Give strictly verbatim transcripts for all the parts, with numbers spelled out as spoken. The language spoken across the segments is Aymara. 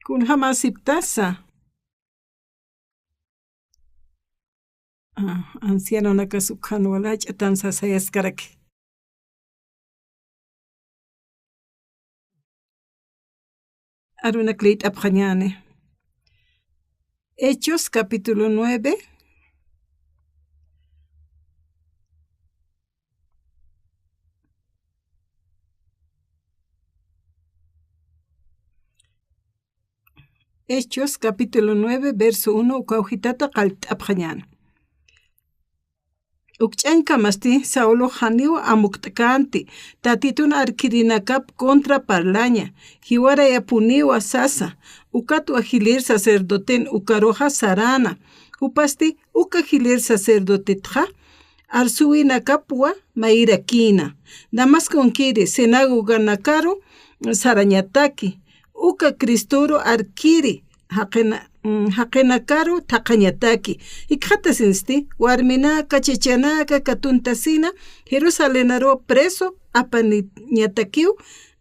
Kunjamäsiptasa. Ah, ancianonakas ukhan wali jach'atan sasayaskaraki. Arunak liyt'apxañäni. Hechos, capítulo nueve. Hechos, capítulo nueve, verso uno, uka awjitata qallt'apxañäni. Ukch'añkamasti Saulox janiw amukt'känti, Tatitun arkirinakap contra parlaña, jiwarayapuniwa sasa, ukatwa jilïr sacerdoten ukaruxa saräna, jupasti uka jilïr sacerdotetxa arsuwinakapwa mayirakïna, Damasconkiri sinagoganakaru sarañataki, uka Cristoru arkiri jaqina-, mm, jaqinakaru thaqhañataki. Jikxatasinsti, warminaka, chachanaka katuntasina Jerusalenaruw preso apaniñatakiw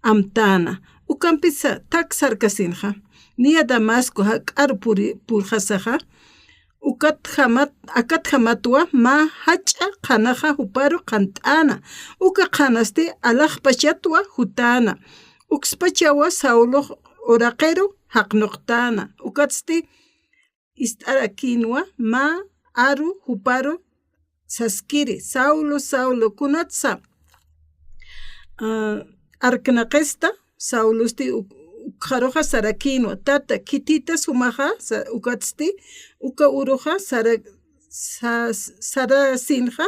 amtäna. Ukampisa thak sarkasinxa, niya Damasco jak'aru puri-, purxasaxa, ukatjamat-, akatjamatwa mä jach'a qhanaxa juparu qhant'äna, uka qhanasti alaxpachatwa jutäna, ukspachawa Saulox uraqiru jaqnuqtäna, ukatsti ist'arakïnwa mä aru juparu saskiri, Saulo, Saulo, kunatsa, ah, arknaqista, Saulosti uk-, ukxaruxa sarakïnwa, Tata, khithitas jumaxa, sa-, ukatsti, uka uruxa sara-, sa-, sarasinxa,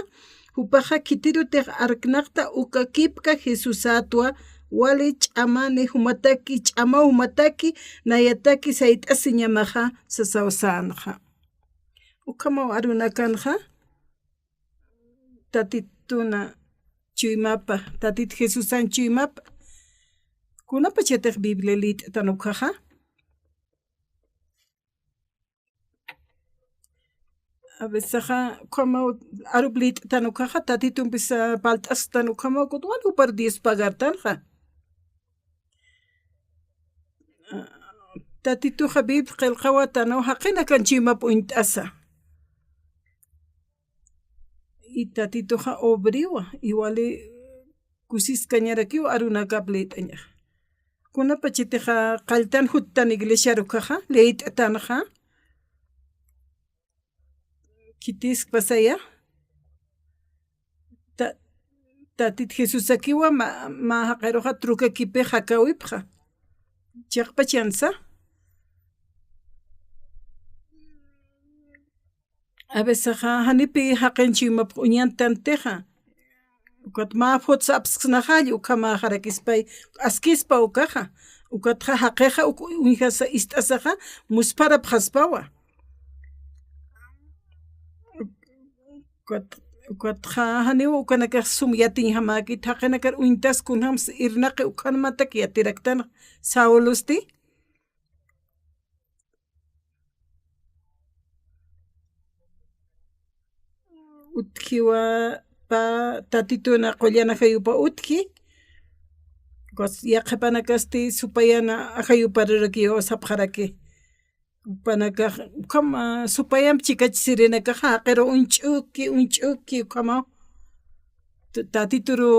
jupaxa khitirutix arknaqta uka kipka Jesusätwa, wali ch'amani jumataki, ch'amaw jumataki, nayataki sayt'asiñamaxa, sasaw sänxa. Ukhamaw arunakanxa, Tatituna chuymapa, Tatit Jesusan chuymapa. Kunapachatix Biblia liyt'tan ukhaxa. A veces, ajá, ukhamaw arup liyt'tan ukhaxa, Tatitumpis, ah, palt'astan ukhamaw, kutwan jupar Dios pagartanxa. Tatituxa Biblia qillqawatanaw jaqinakan chuymap uñt'asa. Y Tatituxa obriwa, iguali kusiskañarakiw arunakap liyt'añaxa. Kunapachatixa qalltan juttan iglesiar ukhaxa, liyt'tanxa. Khitis pasaya. Ta-, Tatit Jesusakiwa mä, mä jaqiruxa trukakipix jakawipxa. Chiqpachansa. A veces, ja-, janipi jaqin chuymapx uñantantixa. Ukat mä fotos apsksnaxalli, ukhamaxarakispay, askispa ukaxa. Ukatxa jaqixa uk-, uñjasa ist'asaxa, muspharapxaspawa. Ukat, ukatxa janiw ukanakax sum yatiñjamäkit, jaqinakar uñtas kunjams irnaqi ukhanmatak yatiraktan Saulosti. Utjiwa pä Tatituna qullan ajayupa utji. Ukas yaqhipanakasti supayana ajayupararakiw sapxaraki. Jupanakax, ukham, ah, supayamp chikachisirinakaxa jaqiru uñch'uki, uñch'uki, ukhamaw. T-, Tatituru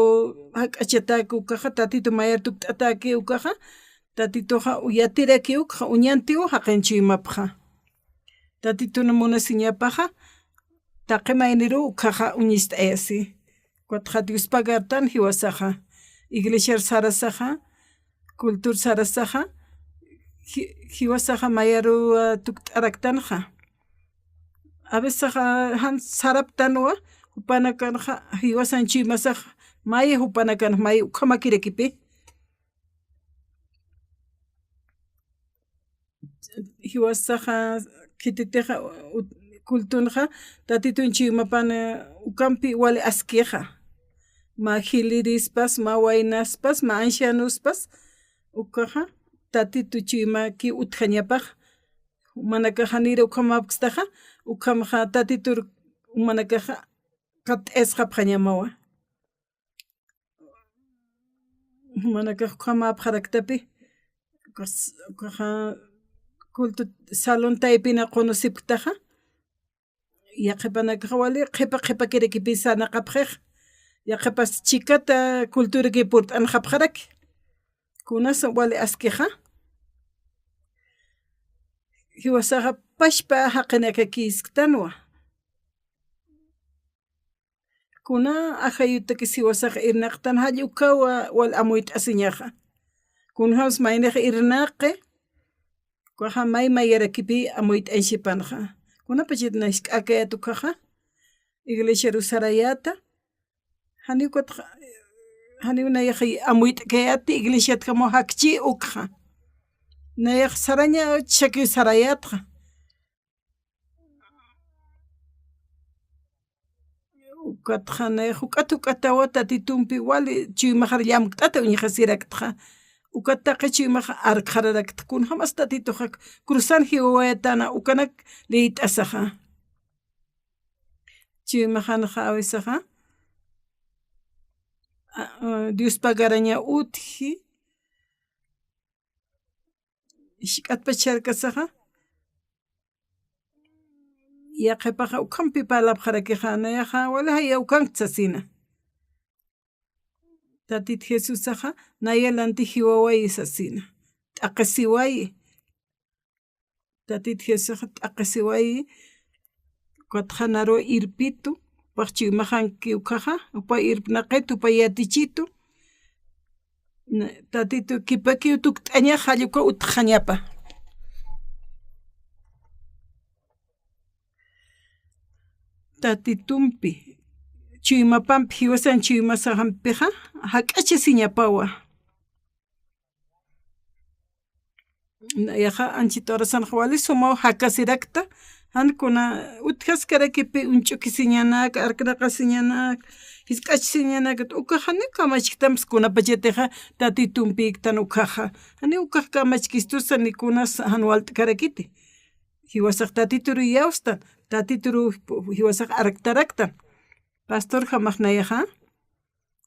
jak'achataki ukaxa, Tatitu mayar tukt'ataki ukaxa, Tatituxa u-, yatiraki ukxa, uñantiw jaqin chuymapxa. Tatitun munasiñapaxa, taqi mayniru ukhaxa uñist'ayasi. Ukatxa Dios pagartan jiwasaxa, iglesiar sarasaxa, cultur sarasaxa, ji-, jiwasaxa mayaruw, ah, tukt'araktanxa. A veces, ah, jan saraptanwa, jupanakanxa, jiwasan chuymasax, maya jupanakan, maya ukhamakirakipi. Jiwasaxa, khititixa, ut-, cultunxa, Tatitun chuymapan, eh, ukampi wali askixa. Mä jilirispas, mä waynaspas, mä ancianospas, ukaxa, Tatitu chuymaki utjañapax. Jumanakax janir ukhamapkstaxa, ukhamxa Tatitur, jumanakaxa, kat'isxapxañamawa. Jumanakax ukhamäpxaraktapi, ukas-, ukaxa culto salón taypina qunusipktaxa. Yaqhipanakax wali qhipa qhipakirakipi sarnaqapxix. Yaqhipas chikata culturaki purt'anxapxaraki. Kunas wali askixa. Jiwasaxa pachpa jaqinakakisktanwa. Kuna ajayutakis jiwasax irnaqtan jall ukawa wal amuyt'asiñaxa. Kunjams maynix irnaqi, ukaxa may mayarakipi amuyt'añchipanxa. Kunapachat nask'akayat ukaxa, iglesiaru sarayata, janiw ukat, janiw nayax amuyt'kayati iglesiat jamaw jakchi ukxa. Nayax saraña chakiw sarayatxa. Ukatxa nayax juk'at juk'atawa Tatitumpi wali chuymaxar llamkt'ata uñjasiraktxa. Ukat taqi chuymax arkxararakta kunjamas Tatituxa cruzan jiwawayatana ukanak liyt'asaxa. Chuymaxanxa awisaxa, a, a, Diospa garaña utji, jisk'atpach sarkasaxa, yaqhipaxa ukhampi parlapxarakixa, nayaxa wali jaya ukankt sasina. Tatit Jesusaxa, naya lanti jiwawayi sasina. T'aqhisiwayi. Tatit Jesusaxa t'aqhisiwayi, ukatxa naru irpitu, jupax chuymaxanki ukaxa, jupa irpnaqitu, jupa yatichitu. Na, Tatitu kipakiw tukt'añax jall uka utjañapa. Tatitumpi, chuymapampi, jiwasan chuymasaxampixa, jak'achasiñapawa. Nayaxa anchhit horasanxa wali sumaw jakasirakta, jan kuna utjaskarakipi uñch'ukisiñanak, arknaqasiñanak, jisk'achasiñanak, ukaxa janiw kamachktamps kunapachatixa Tatitumpïktan ukaxa. Janiw ukax kamachkistusa ni kunas jan walt'karakiti. Jiwasax Tatituru iyawstan, Tatituru jiwasax arktaraktan. Pastorjamax nayaxa,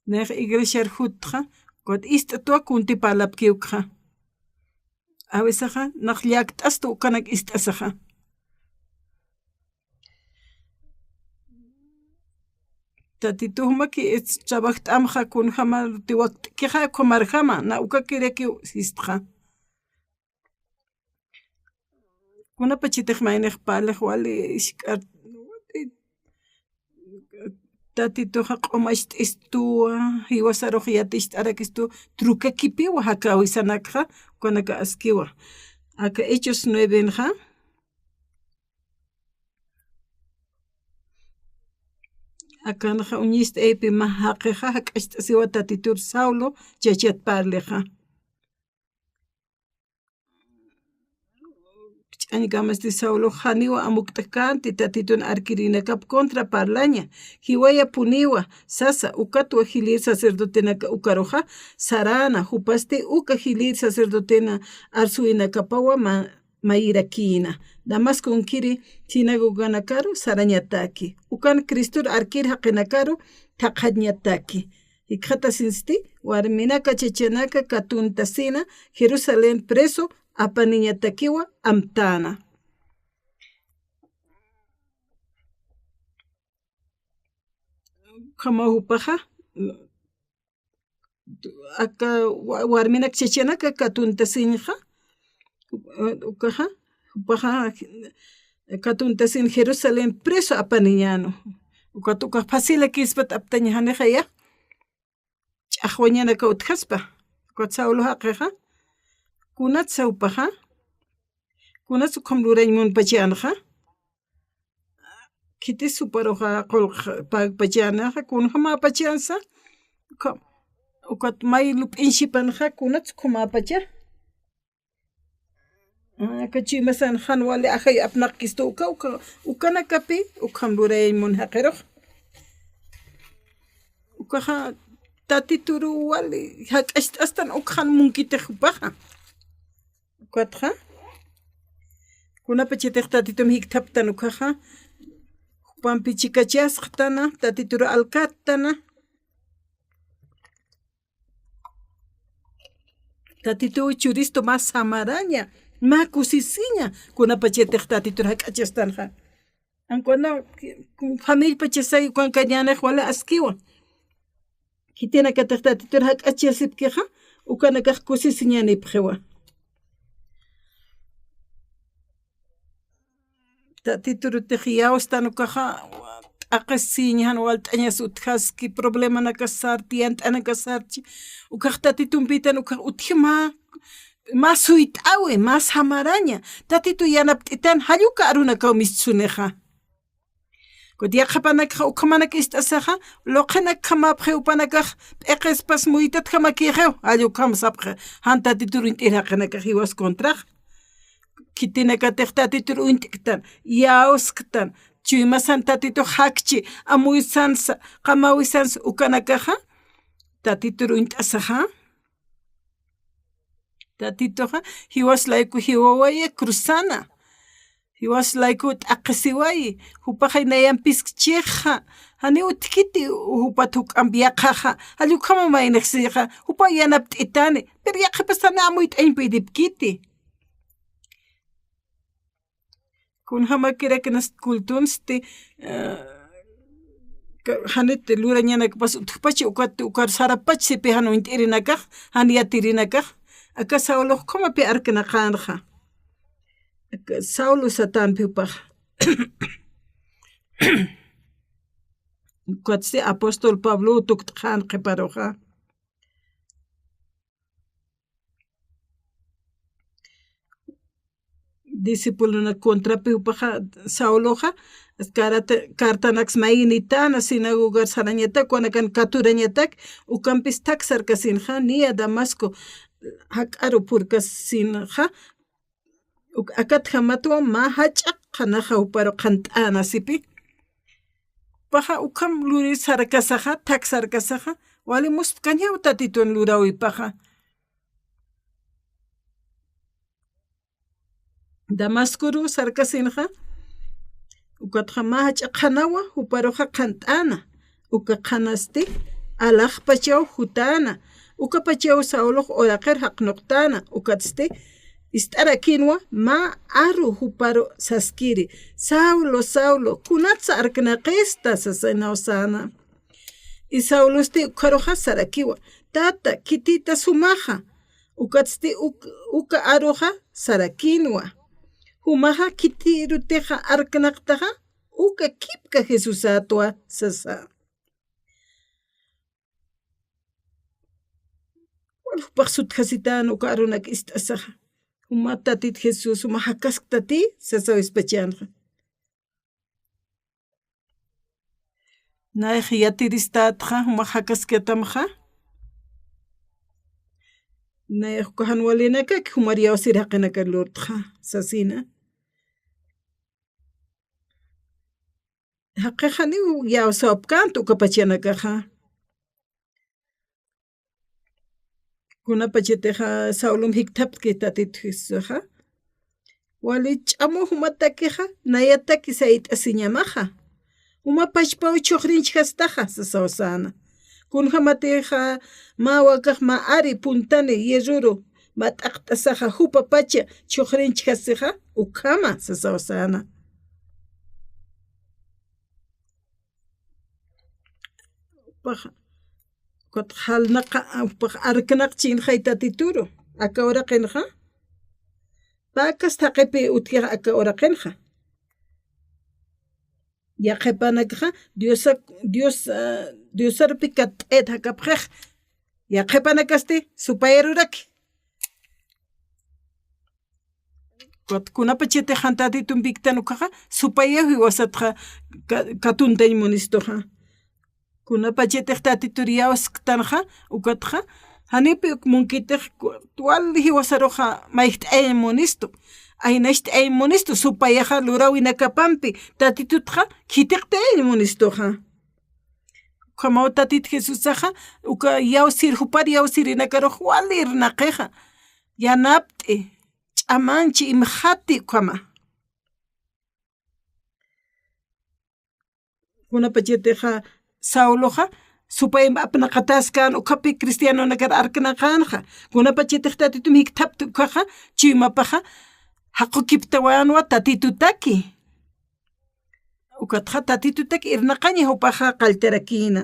nayax iglesiar jutxa, ukat ist'twa kunti parlapki ukxa. Awisaxa, nax llakt'astu ukanak ist'asaxa. Tatitux maki, es, trabajt'amxa kunjamati wakt'kixa, ukhamarjama, na ukakirakiw sistxa. Kunapachatix maynix parlax wali jisk'at, Tatituxa q'umacht'istuwa, jiwasarux yaticht'arakistu, trukakipiwa jakawisanakxa, ukanaka askiwa. Aka Hechos nuevenxa, akanxa uñist'aypi mä jaqixa, jak'acht'asiwa Tatitur Saulo, chachat parlixa. Ch'añkamasti Saulo janiwa amukt'känti Tatitun arkirinakap contra parlaña, jiwayapuniwa sasa, ukatwa jilïr sacerdotenaka ukaruxa saräna, jupasti uka jilïr sacerdotena arsuwinakapawa ma-, mayirakïna. Damasconkiri sinagoganakaru sarañataki. Ukan Cristor arkir jaqinakaru thaqhañataki. Jikxatasinsti, warminaka chachanaka katuntasina Jerusalén preso apaniñatakiwa amtäna. Ukhama jupaxa, aka wa-, warminak chachanaka katuntasiñxa, ukaxa, jupaxa katuntasin Jerusalén preso apaniñänu. Ukat ukax facilakïspat aptaña janixaya. Ch'axwañanaka utjaspa, ukat Saulo jaqixa, kunatsa jupaxa, kunatsa ukham lurañ munpachänxa, khitis juparuxa qullq pagpachänxa, kunjamäpachänsa, ukham, ukat may lup'iñchipanxa, kunatsa ukhamäpacha. Aka chuymasan jan wali ajay apnaqkistu uka, uka, ukanakapi, ukham lurayañ mun jaqirux. Ukaxa Tatituru wali jak'acht'astan, uka jan munkitix jupaxa. Ukatxa, kunapachatix Tatitum jikthaptan ukaxa, jupampi chikachasxtana, Tatituru alkättana. Tatituw churistu mä samaraña, Mä kusisiña, kunapachatix Tatitur jak'achastanxa. Ankwana, familia pachasay ukankañänix wali askiwa. Khitinakatix Tatitur jak'achasipkixa, ukanakax kusisiñanipxiwa. Tatiturutix iyawstan ukaxa, t'aqhisiñ jan walt'añas utjaski, problemanakas sarti, yant'anakas sarchi, ukax Tatitumpïtan ukax utji mä, mä suyt'awi, mä samaraña, Tatitu yanapt'itan, jall uka arunakaw mistsunixa. Kut yaqhipanakxa ukhamanak ist'asaxa, luqhinakjamapxi jupanakax p'iqispas muytatjamakïxiw, jall ukham sapxi, jan Tatitur uñt'ir jaqinakax jiwas contrax. Khitinakatix Tatitur uñt'ktan, iyawsktan, chuymasan Tatitux jakchi, amuysansa, qamawisansa ukanakaxa, Tatitur uñt'asaxa. Tatituxa, jiwas layku jiwawayi cruzana. Jiwas layku t'aqhisiwayi. Jupaxay nayan piskchixa. Janiw utjkiti jupat juk'amp yaqhaxa. Jall ukhama maynix sixa. Jupaw yanapt'itani. Pero yaqhipas janiw amuyt'añ pidipkiti. Kunjamakirakinas cultunsti, eh, ka-, janit lurañanakpas utjpachi, ukat, ukar sarapach sipi jan uñt'irinakax, jan yatirinakax, aka Saulox ukhamapi arknaqänxa. Aka Saulo satanpi jupax. Ukatsti apóstol Pablo tukt'xän qhiparuxa. Discipulona contrapi jupaxa, Sauloxa, carata-, cartanaks maynitäna, sinagogar sarañatak, ukanakan katurañatak, ukampis thak sarkasinxa, niya Damasco jak'aru purkasinxa, uk-, akatjamatwa mä jach'a qhanaxa juparu qhant'äna sipi. Jupaxa ukham lurir sarkasaxa, thak sarkasaxa, wali mustkañaw Tatitun luräwipaxa. Damascoru sarkasinxa, ukatxa mä jach'a qhanawa, juparuxa qhant'äna, uka qhanasti, alaxpachaw jutäna, ukapachaw Saulox uraqir jaqnuqtäna, ukatsti, ist'arakinwa, mä aru juparu saskiri, Saulo, Saulo, kunatsa arknaqista, sasinaw säna. Y Saulosti ukharuxa sarakiwa, Tata, khitïta sumaxa, ukatsti uk-, uka aruxa sarakinwa. Jumaxa khitirutixa arknaqtaxa, uka kipka Jesusätwa sasa. Wal jupax sutjasitän uka arunak ist'asaxa. Juma Tatit Jesús, juma jakasktati, sasaw ispachänxa. Nayax yatiristätxa, jumax jakaskatamxa. Nayax uka jan walinakak, jumar iyawsir jaqinakar lurtxa, sasina. Jaqix janiw iyawsäpkänti ukapachanakaxa. Kunapachatixa Saulom jikthaptki Tatit Jesusaxa. Wali ch'amu jumatakixa, nayataki sayt'asiñamaxa. Juma pachpaw chhuxrinchjastaxa, sasaw säna. Kunjamatixa mä wakax mä ari puntani hierroru mat'aqt'asaxa, jupapacha chhuxrinchjasixa, ukhama, sasaw säna. Jupax, ukat jalnaqa, jupax arknaqchinxay Tatituru, aka uraqinxa. Pä kasta jaqipi utjix aka uraqinxa. Yaqhipanakxa, Diosa, Dios, ah, Diosarupi katt'ayat jakapxix. Yaqhipanakasti, supayaruraki. Kat-, kunapachatix jan Tatitumpiktan ukaxa, supayaw jiwasatxa ka-, katuntañ munistuxa. Kunapachatix Tatitur iyawsktanxa, ukatxa, janipi uk munkitix ku-, wali jiwasaruxa mayjt'ayañ munistu. Aynacht'ayañ munistu, supayaxa luräwinakapampi, Tatitutxa khitiqtayañ munistuxa. Ukhamaw Tatit Jesusaxa, uka iyawsir, jupar iyawsirinakarux wali irnaqixa. Yanapt'i, ch'amanchi, imxati ukhama. Kunapachatixa Sauloxa, supayamp apnaqataskän ukhapi cristianonakar arknaqänxa. Kunapachatix Tatitum jikthapti ukaxa, chuymapaxa, jaqukiptawänwa Tatitutaki. Ukatxa Tatitutaki irnaqaña jupaxa qalltarakïna.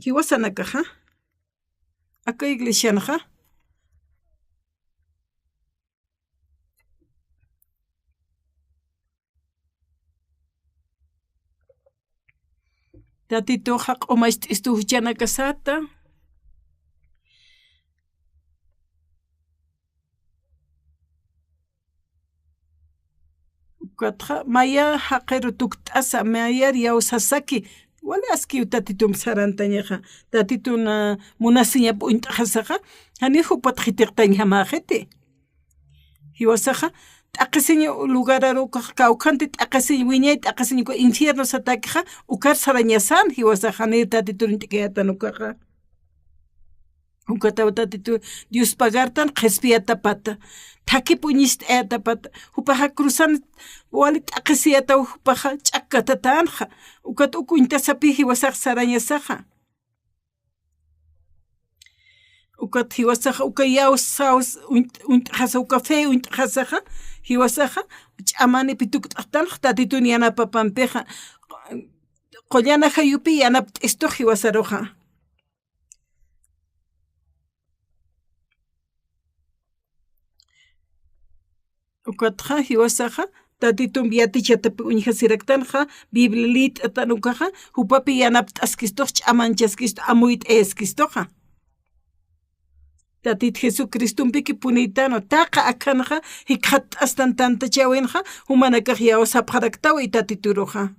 Jiwasanakaxa, aka iglesianxa, Tatituxa q'umacht'istu juchanakasata. Ukatxa, maya jaqiru tukt'asa, mayar iyawsasaki, wali askiw Tatitump sarantañaxa, Tatitun munasiñap uñt'xasaxa, janiw jupat jitiqtañjamäxiti. Jiwasaxa, t'aqhisiñ lugararu ukax kawkhanti t'aqhisiñ, wiñay t'aqhisiñ uka infierno satakixa, ukar sarañasan, jiwasaxa, janir Tatitur uñt'kayätan ukaxa. Ukataw Tatitu Dios pagartan qhispiyatapata, thakip uñist'ayatapata, jupaxa cruzan wali t'aqhisiyataw jupaxa ch'akkatatanxa, ukat uk uñtasapï jiwasax sarañasaxa. Ukat jiwasaxa, uka iyawsaw uñt-, uñt'xasa, uka fe uñt'xasaxa, jiwasaxa, ch'amanipi tukt'xtanxa, Tatitun yanapapampixa, qullan ajayupï yanapt'istux jiwasaruxa. Ukatxa, jiwasaxa, Tatitump yatichatapi uñjasiraktanxa, Biblia liyt'atan ukaxa, jupapi yanapt'askistux, ch'amanchaskistu, amuyt'ayaskistuxa. Tatit Jesucristumpiki punïtanwa, taqa akhanxa, jikxatt'astan tantachäwinxa, jumanakax iyawsapxaraktawa Tatituruxa.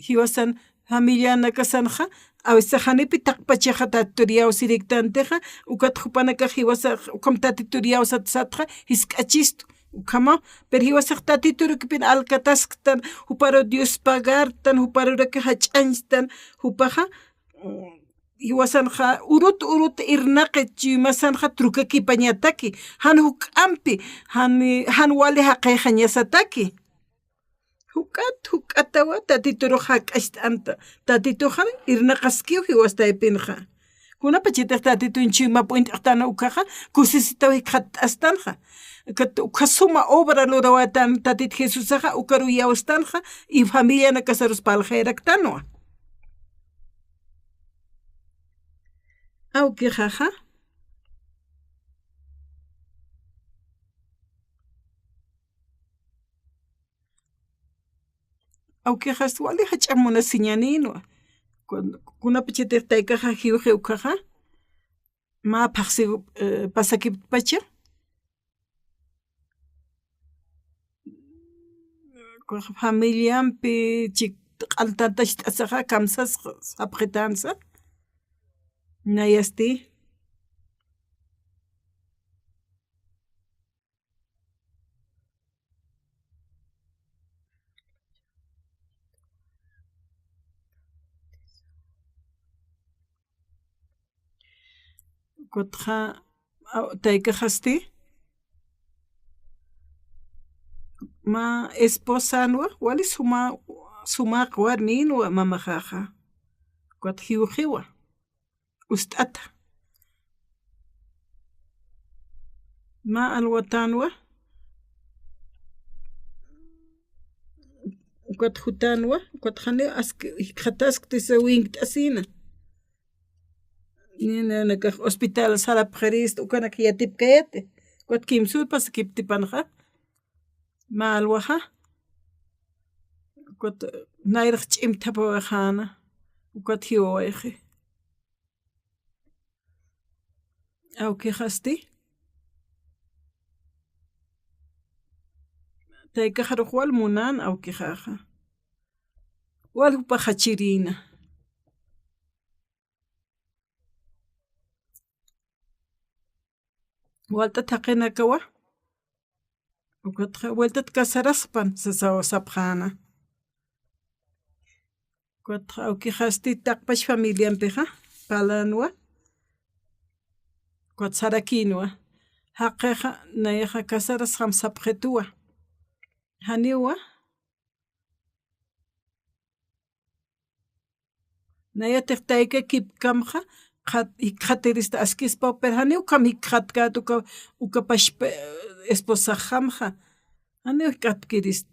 Jiwasan familianakasanxa, a veces janipi taqpachaxa Tatitur iyawsiriktantixa, ukat jupanakax jiwasax, ukham Tatitur iyawsat satxa, jisk'achistu, ukhamaw, pero jiwasax Tatiturukipin alkatasktan, juparu Dios pagartan, juparuraki jach'añchtan, jupaxa, mm, jiwasanxa, urut, urut irnaqi chuymasanxa trukakipañataki, jan juk'ampi, jan, jan wali jaqixañasataki. Juk'at, juk'atawa Tatiturux jak'acht'anta. Tatituxa irnaqaskiw jiwas taypinxa. Kunapachatix Tatitun chuymap uñt'xtan ukaxa, kusisitaw jikxatt'astanxa. Ukat ukha suma obra lurawaytan Tatit Jesusaxa, ukaru iyawstanxa, y familianakasarus parlxayaraktanwa. Awkixaxa. Awkixas wali jach'a munasiñänïnwa. Kun-, kunapachatix taykaxa jiwxi ukaxa, mä phaxsi, eh, pasakiptpacha. Ukax familiampi chik q'altantacht'asaxa kamsas sapxitansa. Nayasti. Ukatxa, a, taykaxasti, mä esposanwa, wali suma, sumaq warminwa mamaxaxa. Ukat jiwxiwa. Ust'ata. Mä alwatanwa. Ukat jutanwa, ukat jani ask-, jikxataskti sa winkt'asina. Nina nakax hospital sarapxirist, ukanak yatipkayati. Ukat kimsur pasakiptipanxa. Mä alwaxa. Ukat nayrax ch'imthapawayxäna. Ukat jiwawayxi. Awkixasti. Taykaxarux wal munan awkixaxa. Wal jupax jachirïna. Walt'at jaqinakawa. Ukatxa, vueltat casaraspan, sasaw sapxäna. Ukatxa, awkixasti taqpach familiampixa, parlänwa. Ukat sarakïnwa. Jaqixa, nayaxa casarasxam sapxituwa. Janiwa. Nayatix taykakipkamxa, jikxat-, jikxatirista askispaw, pero janiw ukham jikxatkät uka, uka pachpa esposaxamxa. Janiw jikxatkirist.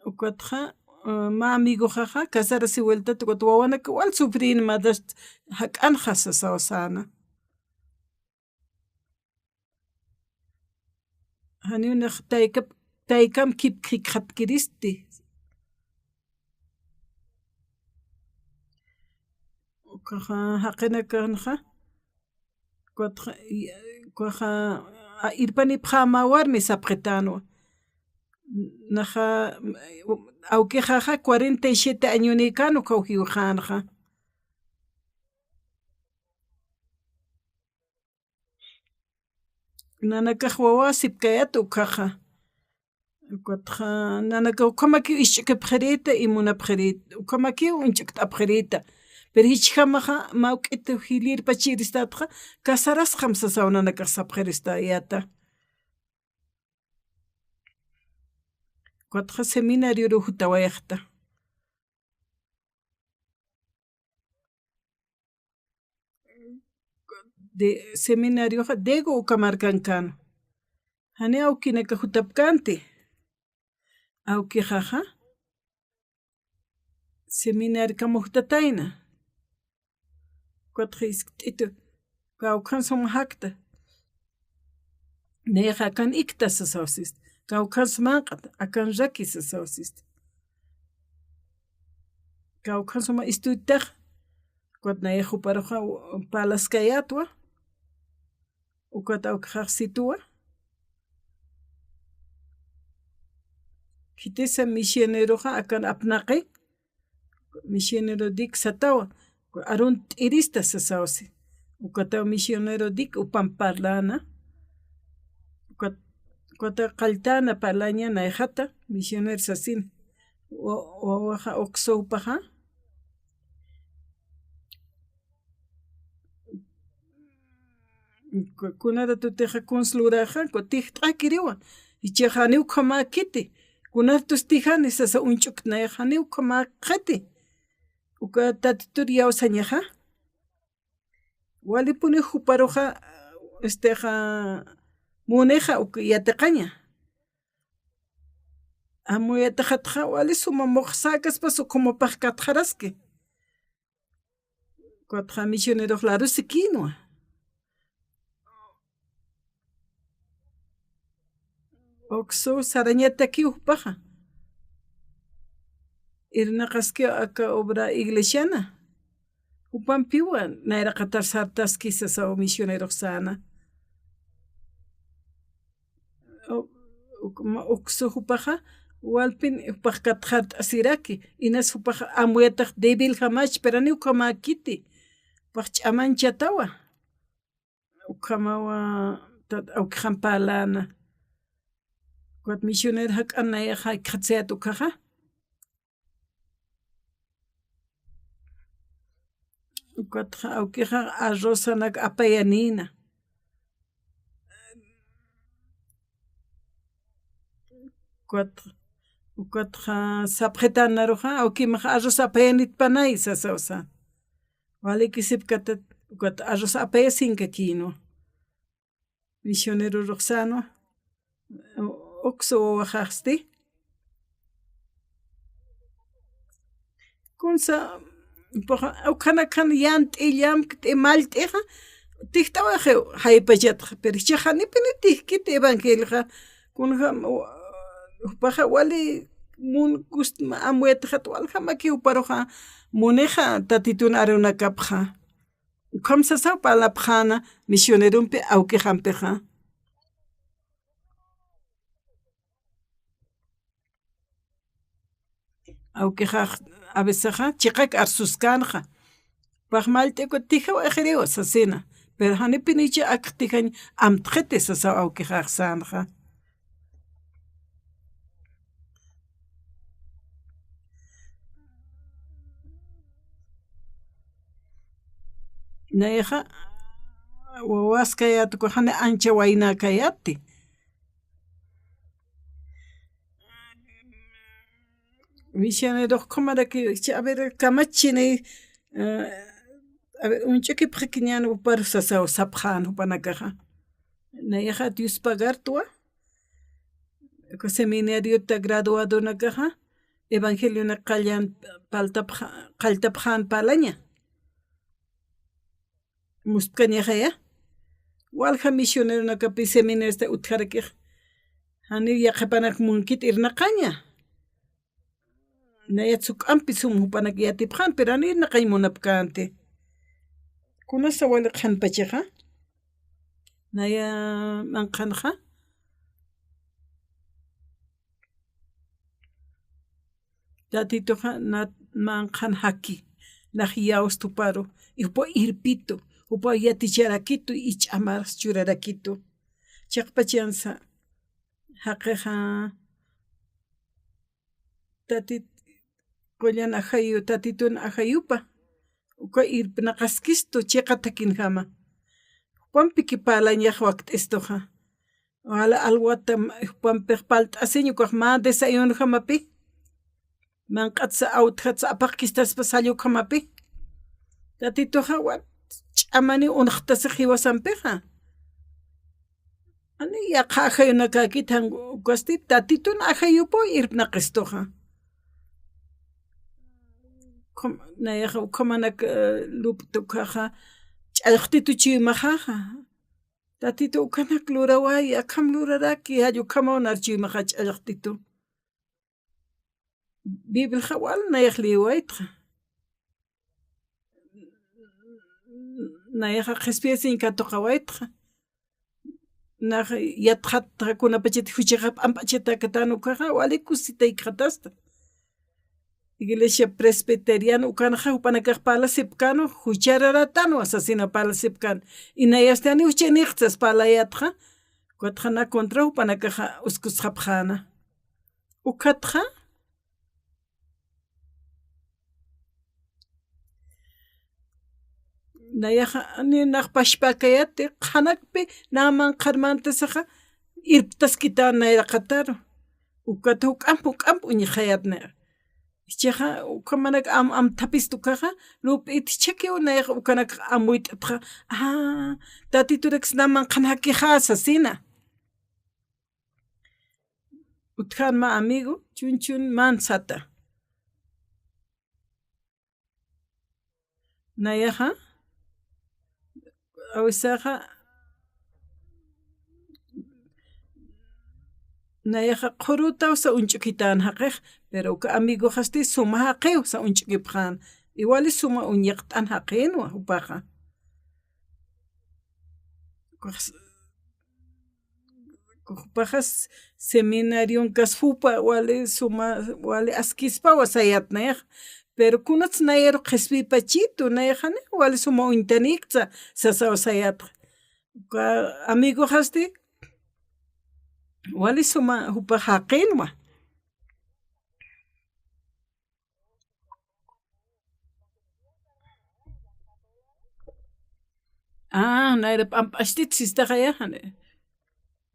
Ukatxa, eh, mä amigoxaxa, casarasiw vueltat, ukat wawanak wal sufrin madast jak'anxa sasaw säna. Janiw nax taykap-, taykam kip-, jikxatkiristi. Ukaxa, jaqinakanxa, ukaxa, ukaxa, a, irpanipxäma warmi sapxitänwa. Naxa, awkixaxa cuarenta y siete añonïkän ukaw jiwxänxa. Nanakax wawasipkayät ukkhaxa. Ukatxa nanakax ukhamakiw isch'ukipxirïta y munapxirïta, ukhamakiw uñch'ukt'apxirïta. Pero jichjamaxa mä juk'it jilïr pachiristätxa, casarasxam sasaw nanakax sapxiristayäta. Ukatxa seminarioruw jutawayxta. De, seminarioxa Diego uka markankän. Jani awkinaka jutapkänti. Awkixaxa seminarkam jutatayna. Ukatxa jiskt'itu, kawkhan suma jakta. Nayaxa akan ikta sasaw sist. Kawkhan sumanq'at, akanraki sasaw sist. Kawkhan suma istuytax, ukat nayax juparuxa parlaskayätwa, ukat awkixax situwa. Khitisa misioneroxa akan apnaqi, misionero Dick satawa, arunt'irista sasaw si. Ukataw misionero Dick jupamp parläna. Ukat, ukataw qalltäna parlaña nayxata, misionero sasin. Wa-, wawaxa uksa jupaxa. Ku-, kuna ratutixa kuns luraxa, ku-, tijt'akiriwa. Jichhax janiw ukhamäkiti. Kuna ratus tijani sasa uñch'ukt nayax janiw ukhamäkxiti. Uka Tatitur iyawsañaxa. Walipuni juparuxa, estexa, munixa uka yatiqaña. Amu yatiqatxa wali suma muxsäkaspas ukhamapax katxaraski. Ukatxa misionerox larusikïnwa. Uksu sarañatakiw jupaxa. Irnaqaskiw aka obra iglesiana. Jupampiwa nayraqatar sartaski sasaw misionerox säna. U-, uk-, ma-, uksu jupaxa, walpin jupax katxart'asiraki, inas jupax amuyatax débiljamach, pero janiw ukhamäkiti, jupax ch'amañchatawa, ukhamawa, tat awkixam parläna, ukat misionero jak'an nayaxa jikxatsayät ukkhaxa. Ukatxa awkixa arrozanak apayanïna. Ukat, ukatxa sapxitanaruxa, awkimax arroz apayanitpanay sasaw sa. Walikisipkatat, ukat arroz apayasinkakïnwa. Misionerorux sänwa, uksu wawaxasti. Kunsa, jupaxa, ukhanakhan yant'i, llamkt'i, mallt'ixa, tijt'awaxiw, jaypachatxa, pero jichhax janipini tijkiti evangelioxa, kunjam, jupaxa wali mun gust, amuyatxat waljamakiw juparuxa, munixa Tatitun arunakapxa. Ukham sasaw parlapxäna misionerompi awkixampixa. Awkixax a vecesaxa chiqak arsuskänxa. Pax mallt'iku tijaw ixiriw sasina. Pero janipinicha ak tijañ amtxiti sasaw awkixax sänxa. Nayaxa, wawaskayät ukax jani ancha waynäkayäti. Misionerux ukhamaraki, a ver, kamachini, Eh, a ver, uñch'ukipxakiñän jupar sasaw sapxän jupanakaxa. Nayaxa Dios pagartwa, uka seminariota graduadonakaxa, evangelionak qallän, paltapxa-, qalltapxän parlaña. Muspkañaxaya. Walja misioneronakapi seminarista utjarakix. Janiw yaqhipanak munkit irnaqaña. Nayat juk'ampi sum jupanak yatipxän, pero janiw irnaqañ munapkänti. Kunasa wali qhanpachaxa. Naya manqhanxa. Tatituxa na manqhan jaki, nax yawstuparu, jupa irpitu, jupa yaticharakitu, y ch'amarx churarakitu. Chiqpachansa, jaqixa, tatit, qullan ajayu, tatitun ajayupa, uka irpnaqaskistu, chiqa takinjama. Jupampiki parlañax wakt'istuxa. Wala alwata jupampix palt'asiñ ukax mä desayunojamapi. Manq'atsa awtjatsa apaqkistaspa sallukjamapi. Tatituxa wal ch'amaniw unxtasix jiwasampixa. Ani yaqha ajayunakäkit jan ukasti tatitun ajayupaw irpnaqistuxa. Ukham-, nayaxa ukhamanak, eh, lup'ta ukaxa ch'allxtitu chuymaxaxa. Tatitu ukanak luraway, akham luraraki, jall ukhamaw nar chuymaxa ch'allxtitu. Bibliaxa wal nayax lïwaytxa. Nayaxa qhispiyasiñ katuqawaytxa. Nax yatxat kunapachat juchaxa p'amp'achatäkatän ukaxa, wali kusitaykxatasta. Iglesia Presbiteriana ukanxa jupanakax parlasipkänwa, juchararatanwa sasina parlasipkän. Inayasti janiw juchanïxta sas parlayätxa, ukatxa na contra jupanakaxa uskusxapxäna. Ukatxa, nayaxa, ni nax pachpäkayäti, qhanakpi na manqhar mantasaxa, irptaskitän nayraqataru. Ukat juk'amp, juk'amp uñjayät nayax. Jichhaxa, ukhamanak am, amthapist ukaxa, lup'it jichhakiw nayax ukanak amuyt'atxa, ah, Tatiturakis na manqhan jakixä sasina. Utjän mä amigo, chunchun man sata. Nayaxa, awisaxa, nayaxa qhurutawsa uñch'ukitän jaqix, pero uka amigoxasti suma jaqiwsa uñch'ukipxän, igual suma uñiqt'an jaqinwa jupaxa. Ukax Jupaxas seminarion kaspupa, wali suma, wali askispawa sayat nayax. Pero kunats nayaru qhispipachitu, nayaxani wali suma uñtanïktsa sasaw sayat. Uka amigoxasti wali suma jupax jaqinwa. Ah, nayra p'amp'achtit sistaxaya, jani.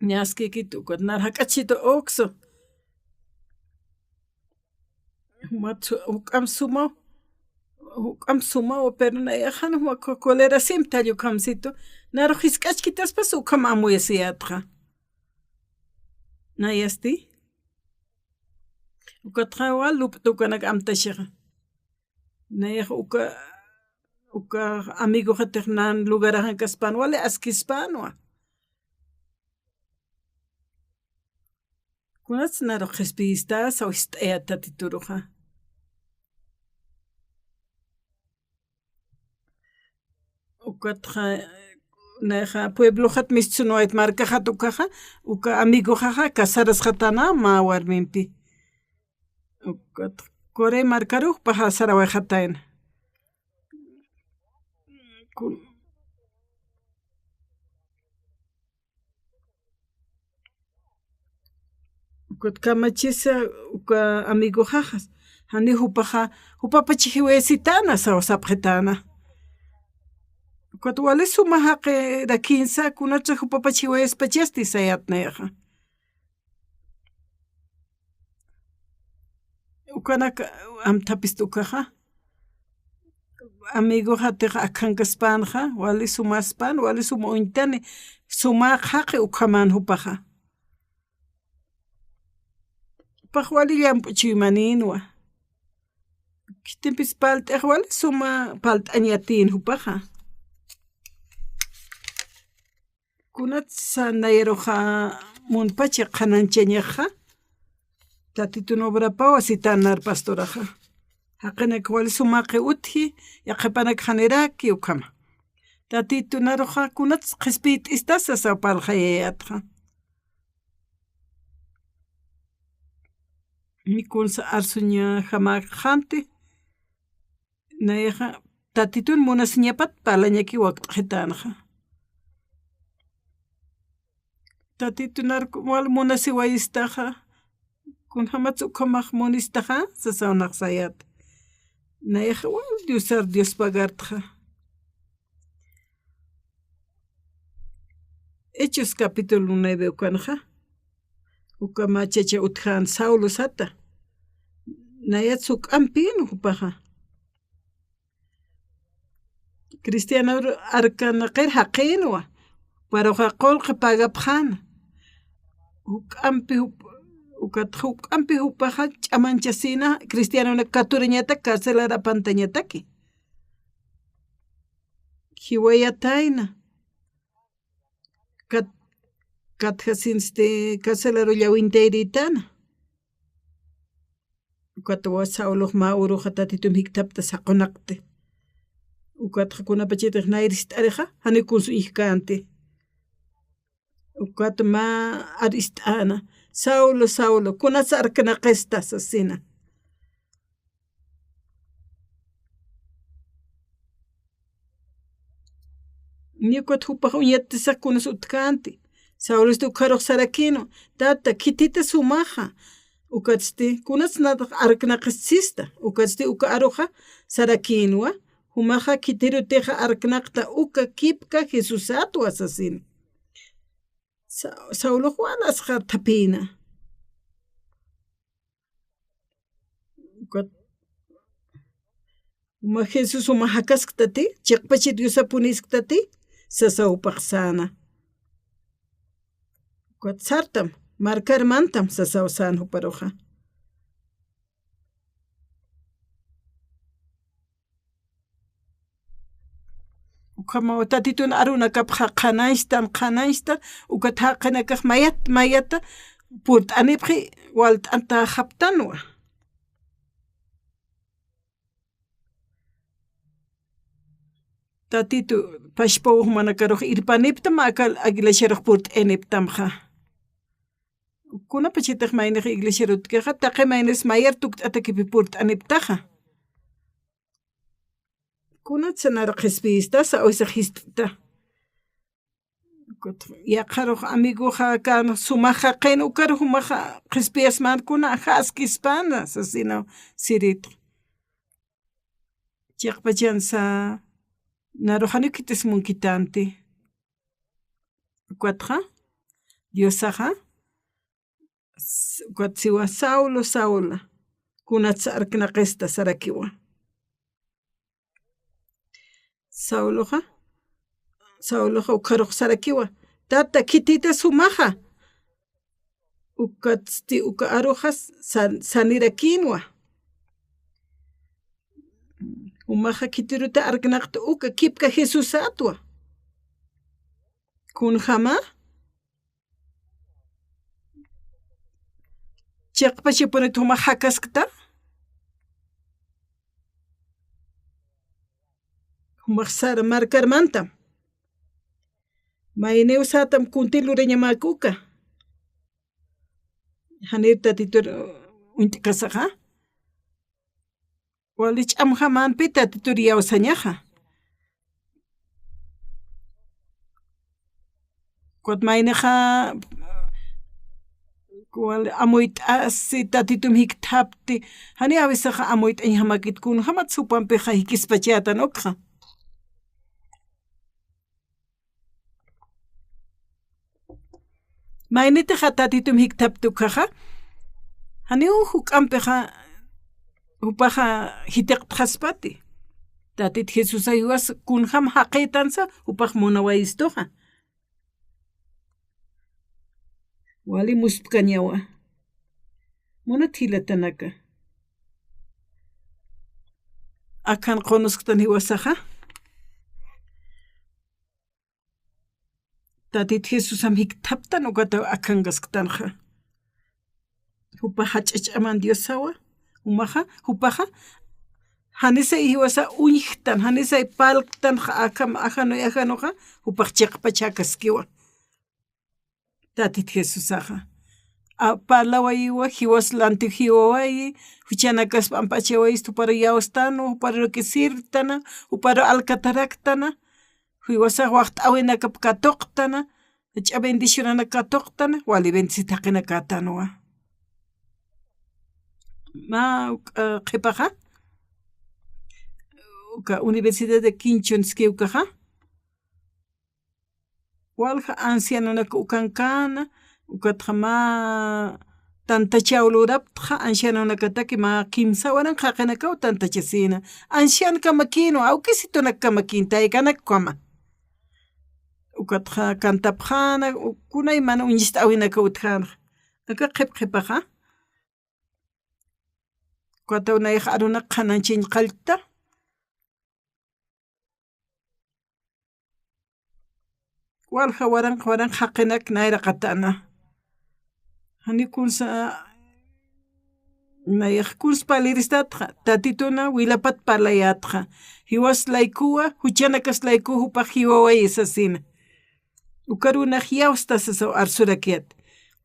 Ñaskikit ukat, nar jak'achit uksu. Jumat su-, juk'am sumaw, juk'am sumaw, pero nayaxan juma ko-, kolera sim tallu ukhamsitu. Naru jisk'achkitaspas ukham amuyasiyatxa. Nayasti. Ukatxa wal lup'ta ukanak amtashaxa. Nayax uka, uka amigoxatix nan lugaraxan kaspan, wali askispänwa. Kunats naru qhispiyista, sawist'ayat Tatituruxa. Ukatxa, nayaxa puebloxat mistsuniwayt markaxat ukaxa, uka amigoxaxa casarasxatana mä warmimpi. Ukat Corea markaru jupaxa sarawayxatayna. Kun-, Ukat kamachisa uka amigoxaxas, jani jupaxa, jupapach jiwayasitäna, saw sapxitäna. Ukat wali suma jaqirakinsa, kunatsa jupapach jiwayaspachasti sayat nayaxa. Ukanak amthapist ukaxa. amigoxatix akhankaspanxa, wali sumaspan, wali suma uñtani, suma qhaqi ukhaman jupaxa. Jupax wali llamp'u chuymaninwa. Khitimpis palt'ix wali suma palt'añ yatin jupaxa. Kunatsa nayaruxa munpacha qhanañchañaxa, Tatitun obrapawa sitanar pastoraxa. Jaqinak wali sumaqi utji, yaqhipanak janiraki ukhama. Tatitunaruxa kunatsa qhispiyt'istasa sasaw parlxayayatxa. Mikunsa arsuñajamäkxanti, nayaxa Tatitun munasiñapat parlañaki wakt'xitanxa. Tatitunar wal munasiwayistaxa, kunjamatsa ukhamax munistaxa, sasaw nax sayat. Nayaxa wal Diosar Dios pagartxa. Hechos capítulo nueve ukanxa. Uka mä chacha utjän Saulo sata. Nayat juk'ampin jupaxa. Cristianor arkanaqir jaqinwa. Paruxa qullqi pagapxäna. Juk'ampi jup-, ukat juk'ampi jupaxa ch'amanchasina cristianonak katurañatak carcelar apantañataki. Jiwayatayna. Kat-, katjasinsti carcelaru llawintayritana. Ukat wa Saulox mä uruxa Tatitum jikthapta saqunaqti. Ukatxa kunapachatix nayrist'arixa, janiw kunsuñjkänti. Ukat mä arist'äna, Saulo, Saulo, kunatsa arknaqista sasina. Niy ukat jupax uñattisax kunas utjkänti. Saulosti ukxarux sarakïnwa, Tata, khithitas jumaxa. Ukatsti, kunats natax arknaqist sista. Ukatsti uka aruxa sarakïnwa, jumaxa khithirutixa arknaqta uka kipka Jesusatwa sasina. Sa-, Saulox wal asxar thapïna. Ukat, juma Jesús juma jakasktati, chiqpachi Diosapunisktati, sasaw jupax säna. Ukat sartam, markar mantam, sasaw säna juparuxa. Ukhamaw Tatitun arunakapxa qhanañchtan, qhanañchtan, ukat jaqinakax mayat, mayata purt'anipxi walt'antaxaptanwa. Tatitu pachpaw jumanakarux irpaniptam, aka iglesiarux purt'aniptamxa. Kunapachatix maynix iglesiar utjkixa, taqi maynis mayar tukt'atakipi purt'aniptaxa. Kunatsa nar qhispiyistasa, o sea, jist'ta. Yaqharux amigoxa kan sumax jaqin, ukarux jumaxa qhispiyasmän kuna, jaskispana, sasina sirit. Chiqpachansa, naruxaniw khit'ismunkitanti. Ukatxa, Diosaxa, s-, ukat siwa, Saulo, Saulo, kunatsa arknaqista sarakiwa. Sauloxa, Sauloxa ukxarux sarakiwa, Tata, khithitas jumaxa. Ukatsti uka aruxa san-, sanirakïnwa. Jumaxa khithiruta arknaqta uka kipka Jesusatwa. Kunjama? Chiqpachapunit jumax jakaskta. Jumax sar markar mantam. Mayniw sätam kunti lurañamäk uka. Janir Tatitur uñt'kasaxa. Wali ch'amjamänpi Tatitur iyawsañaxa. Ukat maynixa, wali amuyt'asi Tatitum jikthapti, janiw awisaxa amuyt'añjamäkit kunjamatsa jupampixa jikispachätan ukxa. Maynitixa Tatitum jikthapti ukhaxa, janiw juk'ampixa jupaxa jitiqtxaspati. Tatit Jesusa jiwas kunjam jaqïtansa, jupax munawayistuxa. Wali muspkañawa. Munat jilatanaka. Akan qunusktan jiwasaxa. Tatit Jesusam jikthaptan ukata akankasktanxa. Jupaxa ch'ach'aman Diosawa, jumaxa, jupaxa, janisay jiwasa uñjtan, janisay parlktanxa, akam, ajanuy, ajanuxa, jupax chiqpachakaskiwa. Tatit Jesusaxa. A, parlawayiwa, jiwas lanti jiwawayi, juchanakaspa amp'achawayistu, juparu yawstana, juparu ruk'isirtana, juparu alkataraktana, jiwasax waxt'äwinakap katuqtana, jach'a bendicionanak katuqtana, wali bendecit jaqinakätanwa. Mä, uk, a, qhipaxa, uka Universidad de Kinchun ski ukaxa, walja ancianonak ukankäna, ukatxa mä tantachaw luraptxa, ancianonakataki mä kimsa waranqa jaqinakaw tantachasïna. Anciankamakïnwa, awkisitunakkamakin, taykanakukama. Ukatxa cantapxäna, u-, kunaymana uñist'äwinaka utjänxa. Aka qhip qhipaxa. Ukataw nayax arunak qhanañchañ qallta. Walja waranqa, waranqa jaqinak nayraqatana. Jani kunsa, nayax kuns parliristatxa, Tatituna wilapat parlayätxa. Jiwas laykuwa, juchanakas laykuwa jupax jiwawayi sasina. Uka arunax yawsta sasaw arsurakiyät.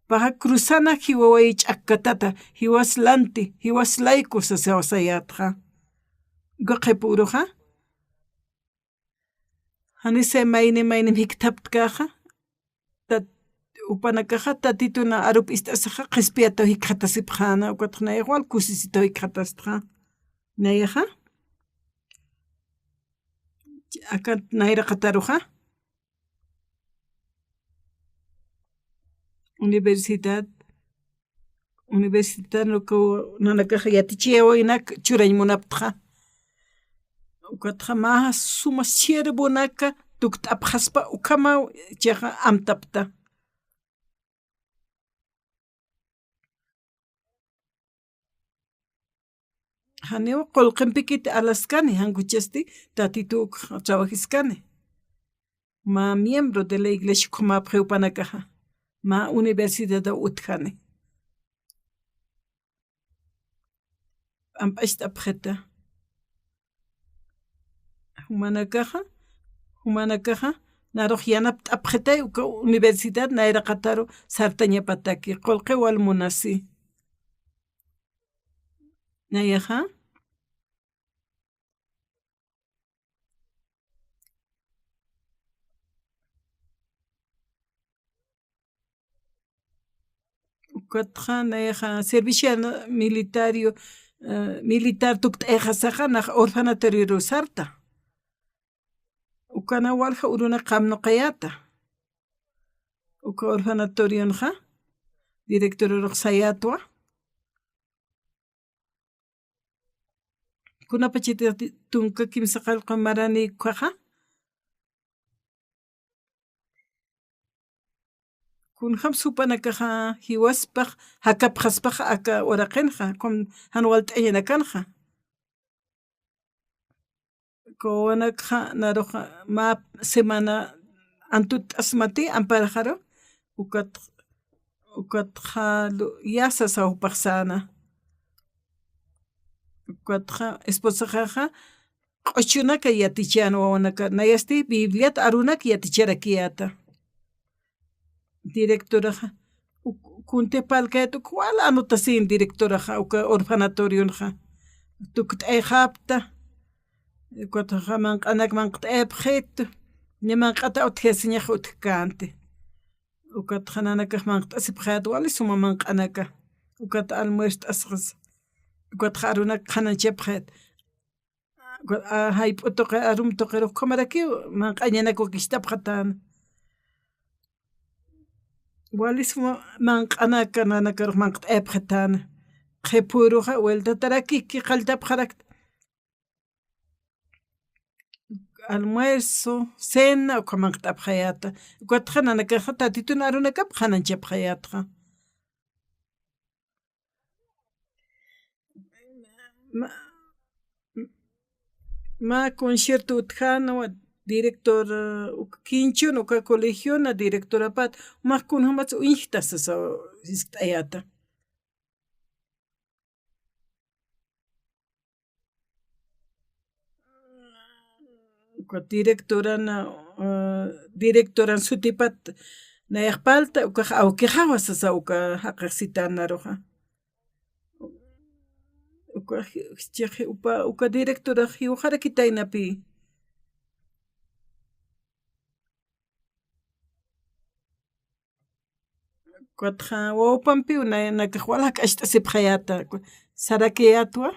Jupaxa cruzana jiwawayi ch'akkatata, jiwas lanti, jiwas layku sasaw sayätxa. Uka qhip uruxa. Janisay mayni maynim jikthaptkäxa, tat-, jupanakaxa Tatituna arup ist'asaxa qhispiyataw jikxatasipxäna, ukatxa nayax wal kusisitaw jikxatastxa. Nayaxa, akat nayraqataruxa. Universidad, universidad, uka nanakax yatichiyäwinak churañ munaptxa. Ukatxa mä suma siervonaka tukt'apxaspa ukhamaw chiqa amtapta. Janiw qullqimpikiti alaskani, jan juchasti Tatituk trabajiskani. Mä miembro de la iglesia ukhamäpxi jupanakaxa, mä universidadaw utjani. P'amp'acht'apxita. Jumanakaxa, jumanakaxa, narux yanapt'apxitay uka universidad nayraqataru sartañapataki, qullqi wal munasi. Nayaxa. Ukatxa nayaxa servicio militario, eh, militar tukt'ayxasaxa nax orfanatorioru sarta. Ukana walja uruna qamnuqayäta. Uka orfanatorionxa directorurux sayätwa. Kunapachati tunka kimsa qallqu marani ukhaxa. Kunjam jupanakaxa jiwaspax jakapxaspaxa aka uraqinxa, kun jan walt'añanakanxa. Wawanakxa naruxa mä semana antutt'asmati amparaxaru, ukat, ukatxa lu-, yasa sasaw jupax säna. Ukatxa esposaxaxa q'uchunaka yatichäna wawanaka, nayasti Bibliat arunak yaticharakiyäta. Directoraxa, uk-, kuntix parlkayät uk wal anotasin directoraxa, uka orfanatorionxa. Tukt'ayxapta, ukatxa manq'anak manq't'ayapxitu, ni manq'ata utjasiñax utjkänti. Ukatxa nanakax manq't'asipxayät wali suma manq'anaka. Ukat almuert'asxas. Ukatxa arunak qhanañchapxayät. A, jayp'u tuqi, arum tuqirux ukhamarakiw manq'añanak wakicht'apxatäna. Wali suma manq'anaka nanakarux manq't'ayapxatäna. Qhipüruxa vueltataraki qalltapxarakta. almuerzo, cena, ukhamankat'apxayäta. Ukatxa nanakaxa Tatitun arunakap qhananchapxayätxa. Mä, mä concierto utjänwa director, eh, uka Kinchun, uka colegiona directorapat, mä kunjamatsa uñjta sasa jiskt'ayäta. Uka directoran, eh, directoran sutipat nayax parlta, ukax awkixawa sasa uka jaqix sitanaruxa. Uka ji-, jichhax upa, uka directorax jiwxarakitaynapi. Ukatxa wawpampiw na-, nakax wal jak'acht'asipxayäta, sarakiyätwa.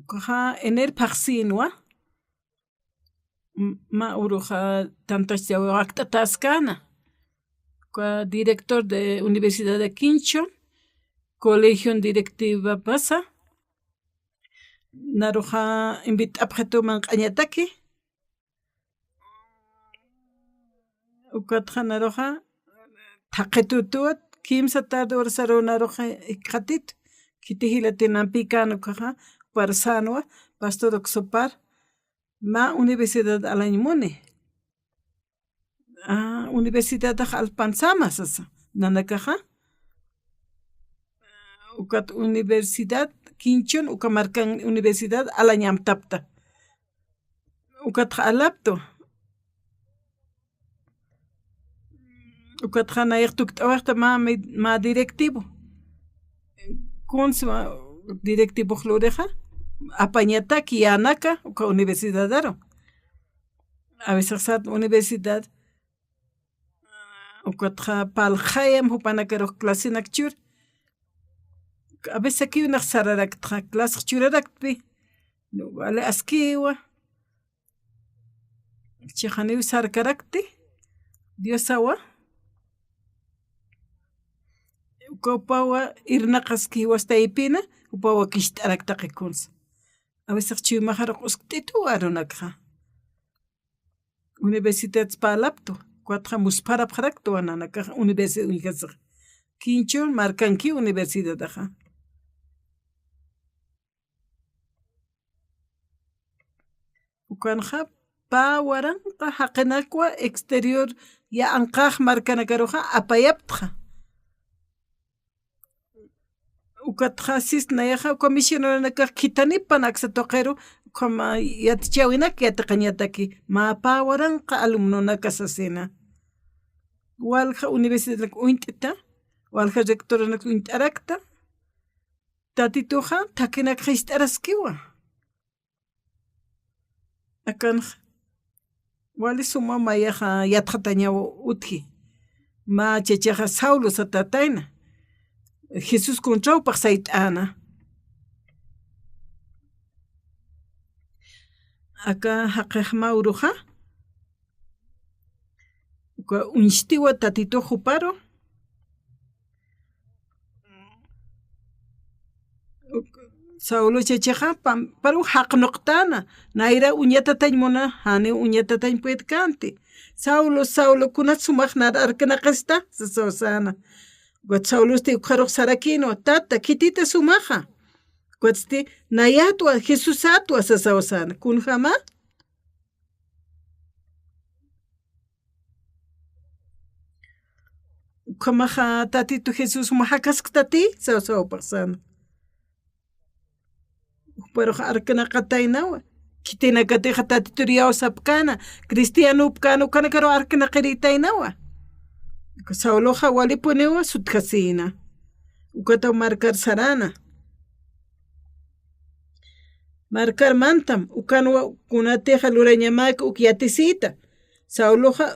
Ukaxa ener phaxsinwa, m-, mä uruxa tantachti wakt'atäskana. Uka director de Universidad de Kinchun, colegion directivapasa, naruxa invit'apxitu manq'añataki. Ukatxa naruxa, thaqhitutuwa, kimsa tarde horasaruw naruxa jikxatitu, khiti jilatinampikan ukaxa, juparu sänwa, pastor uksupar, mä universidad alañ muni. Ah, universidadax alpansama sasa, nanakaxa. Ukat universidad, Kinchun, uka markan universidad alañ amtapta. Ukatxa alaptu. Ukatxa nayax tukt'awayxta mä, mä directivo. Kunsa directivox lurixa, apañataki yänaka, uka universidadaru. A veces sat universidad, ukatxa parlxayam jupanakarux clasenak chur. A veces akiw nax sararaktxa, clasex churaraktpi. Wali askiwa. Chixaniw sarkarakti, Diosawa. Uka jupawa irnaqaski jiwas taypina, jupawa kist'arakta qhikunsa. A veces chuymaxarux uskt'itu arunakxa. Universidad parlaptu, ukatxa muspharapxaraktu nanakax universidad uñjasixa. Kinchun markanki universidadaxa. Ukanxa pä waranqa jaqinakwa exterior ya anqax markanakaruxa apayaptxa. Ukatxa sis nayaxa uka misioneronakax khithanipan aksa tuqiru, ukhama yatichäwinak yatiqañataki, mä pä waranqa alumnonaka sasina. Walja universidadnak uñt'ta, walja rectoranak uñt'arakta, Tatituxa thakhinak jist'araskiwa. Akanxa wali suma mayaxa yatxatañaw utji. Mä chachaxa Saulo satätayna. Jesús contraw paxsayt'äna. Aka jaqix mä uruxa. Uka uñstiwa Tatitux juparu. Saulo chachaxa pam-, paru jaqnuqtäna, nayra uñatatañ muna, janiw uñatatañ puedkänti. Saulo, Saulo, kunat sumax nar arknaqista, sasaw säna. Ukat Saulosti ukxarux sarakïnwa, tata, khitita sumaxa. Ukatsti, nayätwa, Jesusatwa, sasaw säna. Kunjama? Ukhamaxa Tatitu Jesús mä jakasktati, sasaw paxsana. Juparux arknaqataynawa. Khitinakatixa Tatitur iyawsapkäna, cristianopkäna, ukanakaru arknaqirïtaynawa. Sauloxa walipuniwa sutjasïna. Ukataw markar sarana. Markar mantam, ukanwa kunatixa lurañamäki uk yatisïta. Sauloxa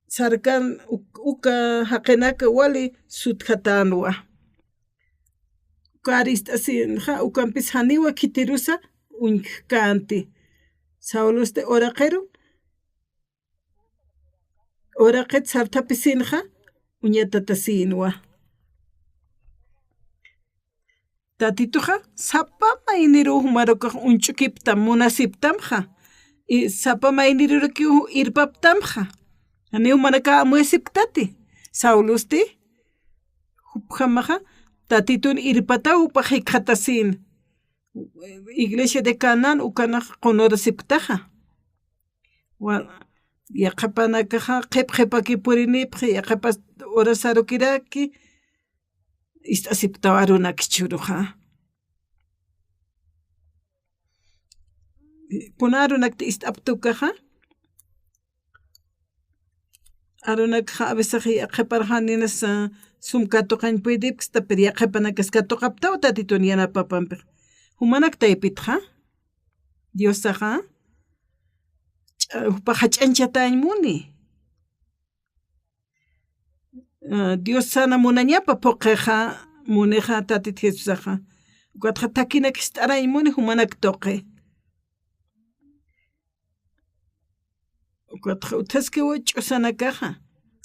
sarkan uk-, uka jaqinaka wali sutjatänwa. Ukar ist'asinxa, ukampis janiwa khitirusa uñjkänti. Saulosti uraqiru uraqit sarthapisinxa, uñatatasïnwa. Tatituxa, sapa mayniruw jumarukax uñch'ukiptam, munasiptamxa. Y sapa maynirurakiw irpaptamxa. Janiw jumanaka amuyasipktati. Saulusti, jupjamaxa, Tatitun irpataw jupax jikxatasïn. Iglesia de Canaán ukanax qunurasipktaxa. Wa-, yaqhipanakaxa qhip qhipaki purinipxi, yaqhipas urasarukiraki, ist'asipktaw arunak jichhüruxa. Kuna arunakti ist'apkta ukaxa, arunakxa a veces yaqhiparxaninas, ah, sum katuqañ puydipksta, pero yaqhipanakas katuqapktaw Tatitun yanapapampix. Jumanak taypitxa, Diosaxa, ch'a-, jupaxa ch'añchatañ muni. Ah, Diosana munañapa phuqixa, munixa Tatit Jesusaxa. Ukatxa thakinak jist'arañ muni jumanak tuqi. Ukatxa utjaskiwa ch'usanakaxa.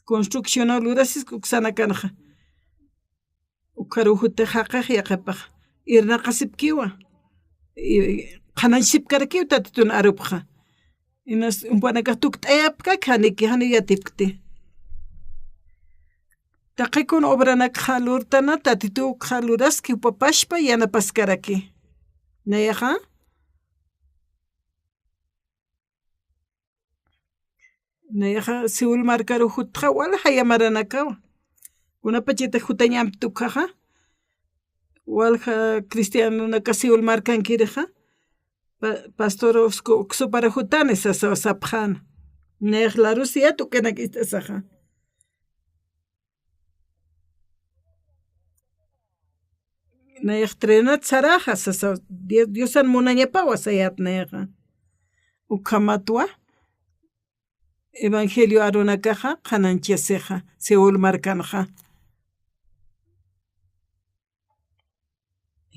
Construccionaw lurasiski uksanakanxa. Ukharuw jutix jaqix yaqhipax. Irnaqasipkiwa. Y qhanañchasipkarakiw Tatitun arupxa. Inas jumpanakax tukt'ayapkaki janiki, janiw yatipkti. Taqi kun obranakxa lurtana, Tatituw ukxa luraski jupa pachpa yanapaskaraki. Nayaxa, nayaxa Seúl markaruw jutxa, walja jaya maranakawa. Kunapachatix jutañ ampt ukhaxa, walja cristianonaka Seúl markankirixa, pa-, pastor Osco, uksupara jutani sasa sapxäna. Nayax larusi yat ukanak ist'asaxa. Nayax trenat saraxa sasa, Dios, Diosan munañapawa sayat nayaxa. Ukhamatwa evangelio arunakaxa qhanañchasixa, Seúl markanxa.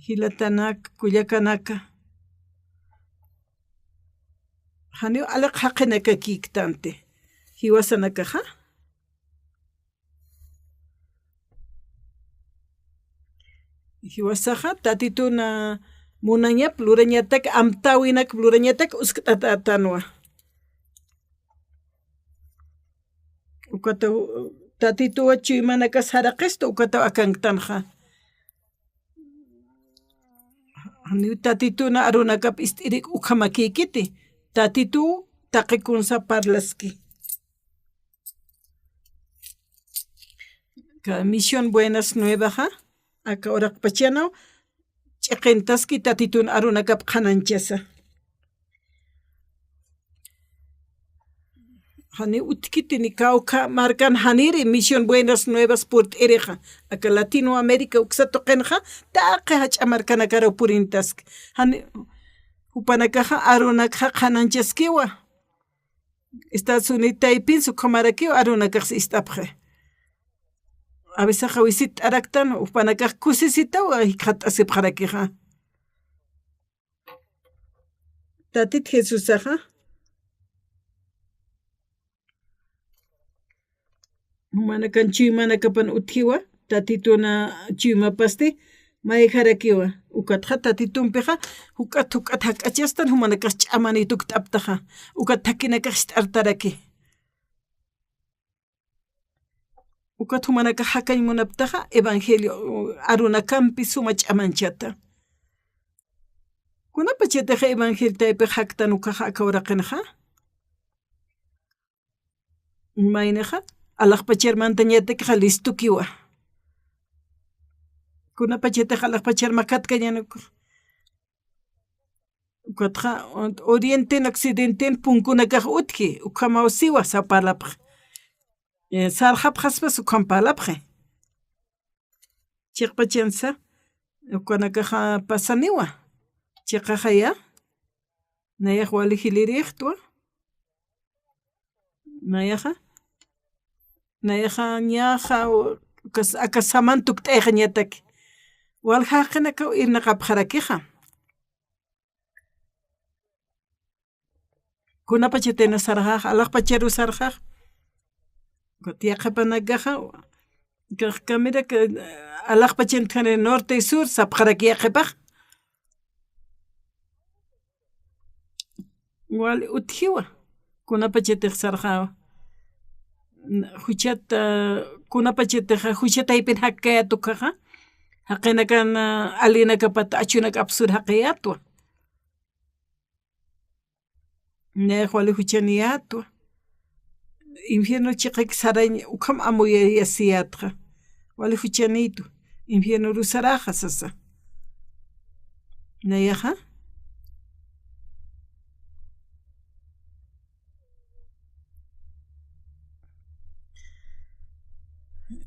Jilatanak, kullakanaka. Janiw aliq jaqinakakïktanti. Jiwasanakaxa. Jiwasaxa, Tatitun munañap lurañatak, amtäwinak lurañatak, uskt'atätanwa. Ukataw, Tatituwa chuymanakas jaraqistu, ukataw akanktanxa. Janiw Tatitun arunakap ist'irik ukhamakïkiti. Tatituw taqi kunsa parlaski. Ka Misión Buenas Nuevaxa, aka uraqpachanaw, ch'iqintaski Tatitun arunakap qhanañchasa. Janiw utjkiti ni kawkha markan janiri Misión Buenas Nuevas purt'irixa. Aka Latinoamérica uksa tuqinxa, taqi jach'a markanakaraw purintaski. Jani, jupanakaxa arunakxa qhanañchaskiwa. Estados Unidos taypinsa ukhamarakiw arunakaxsa ist'apxi. A veces wisit'araktan, jupanakax kusisitaw jikxatt'asipxarakixa. Tatit Jesusaxa, jumanakan chuymanakapan utjiwa, Tatituna chuymapasti mayjarakiwa. Ukatxa Tatitumpixa, juk'at, juk'at jak'achastan, jumanakax ch'amanï tukt'aptaxa. Ukat thakinakax jist'artaraki. Ukat jumanakax jakañ munaptaxa, evangelio, uh, arunakampi suma ch'amanchata. Kunapachatixa evangelio taypix jaktan ukaxa aka uraqinxa. Maynixa, alaxpachar mantañatakixa listukiwa. Kunapachatixa alaxpachar makatkañan ukax. Ukatxa, orienten, occidenten, punkunakax utji, ukhamaw siwa, saw parlapxi. Eh, sarxapxaspas ukham parlapxi. Chiqpachansa, ukanakaxa pasaniwa. Chiqaxaya, nayax wali jilirixtwa. Nayaxa, nayaxa ñaxa, ukas, aka saman tukt'ayxañataki. Walja jaqinakaw irnaqapxarakixa. Kunapachatïna sarxax, alaxpacharu sarxax. Ukat yaqhipanakaxa, kax kamira ka, alaxpachantxani norte y sur, sapxaraki yaqhipax. Wali utjiwa, kunapachatix sarxawa. Juchat, ah, kunapachatix juchat aypin jakkayät ukhaxa. Jaqinakan, ah, alinakapat achunak apsur jaqiyätwa. Nayax wali juchaniyätwa. Infierno chiqaki sarañ ukham amuyayasiyätxa. Wali juchanïtwa. Infiernoru saraxa sasa. Nayaxa.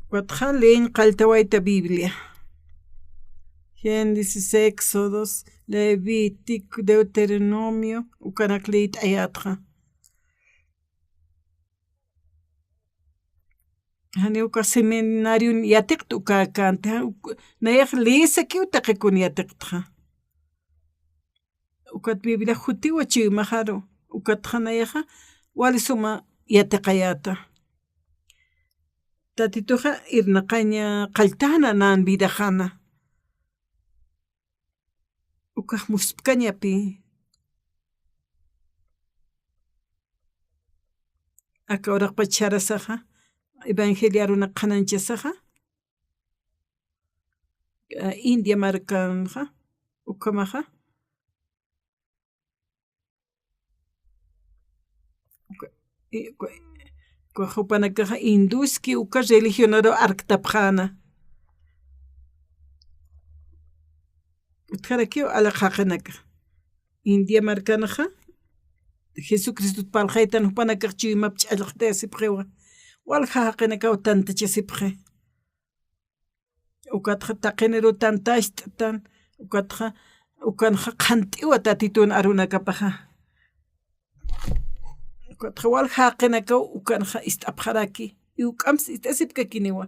Ukatxa leeñ qalltawayta Biblia. Génesis, Éxodos, Levítico, Deuteronomio, ukanak liyt'ayätxa. Janiw uka seminarion yatiqta uka känti, jan uk-, nayax liisakiw taqikun yatiqtxa. Ukat Biblia jutiwa chuymaxaru, ukatxa nayaxa wali suma yatiqayäta. Tatituxa irnaqaña qalltäna nan vidaxana. Ukax muspkañapï. Aka uraqpach sarasaxa, evangelio arunak qhanañchasaxa, a, India markanxa, ukhamaxa. Uka, i, uka, uka jupanakaxa hinduski uka religionaru arktapxäna. Utjarakiw alax jaqinakax. India markanxa, Jesucristot parlxaytan jupanakax chuymap ch'allxtayasipxiwa. Walja jaqinakaw tantachasipxi. Ukatxa taqiniru tantacht'tan, ukatxa, ukanxa qhant'iwa Tatitun arunakapaxa. Ukatxa walja jaqinakaw ukanxa ist'apxaraki, y juk'amps ist'asipkakiniwa.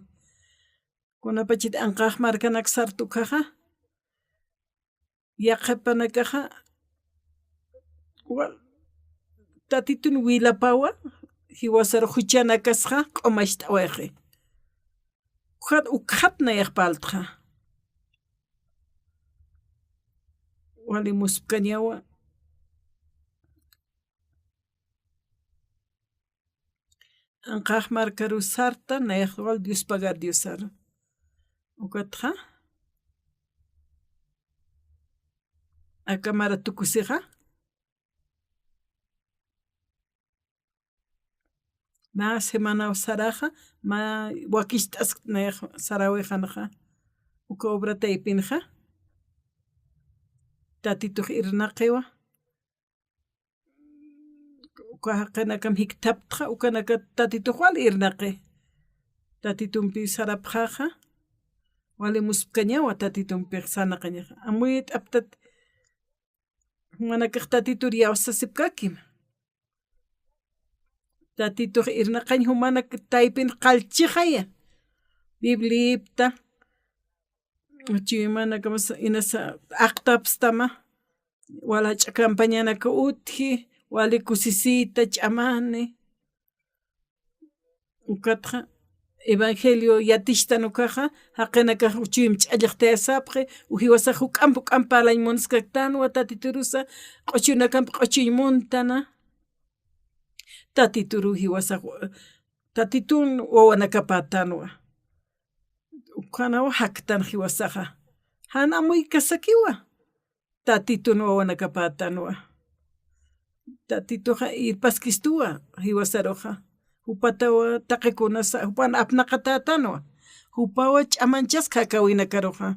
Kunapachat anqax markanak sarta ukhaxa, yaqhipanakaxa, wal, Tatitun wilapawa, jiwasar juchanakasxa q'umacht'awayxi. Ukxat, ukxat nayax parltxa. Wali muspkañawa. Anqax markaru sarta, nayax wal Dios pagar Diosaru. Ukatxa, aka mara tukusixa, mä semanaw saraxa, mä wakicht'ask nayax saräwixanxa. Uka obra taypinxa, Tatitux irnaqiwa. Uka jaqinakam jikthaptxa, ukanaka Tatitux wal irnaqi. Tatitumpi sarapxäxa, wali muspkañawa Tatitumpix sarnaqañaxa. Amuyt'aptat, jumanakax Tatitur iyawsasipkakim. Tatitux irnaqañ jumanak taypin qallchixaya. Bibliapta, chuymanakamas inasa aqtapstama, wal jach'a campañanaka utji, wali kusisita ch'amani. Ukatxa, evangelio yatichtan ukaxa, jaqinakax chuym ch'allxtayasapxi, jiwasax juk'amp juk'amp parlañ munskaktanwa, Tatiturusa, q'uchunakamp q'uchuñ muntana. Tatituru jiwasax, Tatitun wawanakapätanwa. Ukhanaw jaktan jiwasaxa. Jan amuykasakiwa. Tatitun wawanakapätanwa. Tatituxa irpaskistuwa jiwasaruxa. Jupatawa taqikunasa, jupan apnaqatätanwa. Jupawa ch'amanchaska jakawinakaruxa.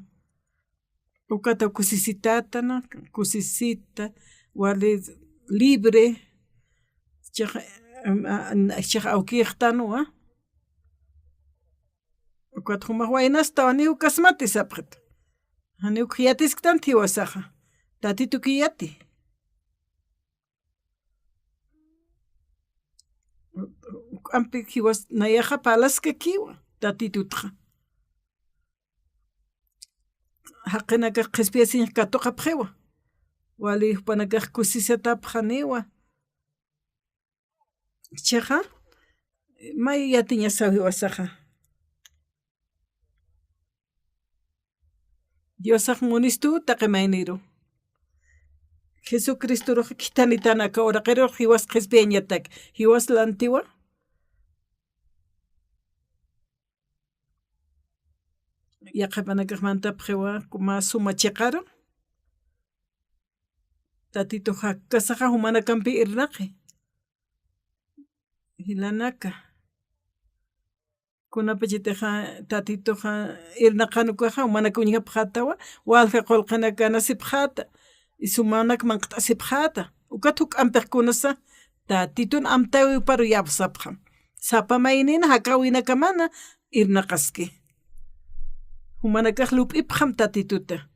Ukata kusisitätana, kusisita, wali libre, chiqa, em, a, chiqa awkixtanwa. Ukat jumax waynastawa, janiw ukasmati sapxit. Janiw yatisktan jiwasaxa. Tatituki yati. Juk'ampi jiwas nayaxa parlaskakiwa, Tatitutxa. Jaqinakax qhispiyasiñ katuqapxiwa. Wali jupanakax kusisatapxaniwa. Chiqa, May yatiñasaw jiwasaxa. Diosax munistu taqi mayniru. Jesucristorux khithanitana aka uraqirux jiwas qhispiyañatak, jiwas lantiwa. Yaqhipanakax mantapxiwa, mä suma chiqaru. Tatitux jakkasaxa jumanakampi irnaqi. Jilanaka. Kunapachatixa Tatituxa irnaqan ukaxa, jumanak uñjapxätawa, walja qullqinakanasipxäta, y sumanak manq't'asipxäta, ukat juk'ampix kunasa, Tatitun amtäwiparu iyawsapxam. Sapa maynina jakäwinakamana irnaqaski. Jumanakax lup'ipxam Tatituta.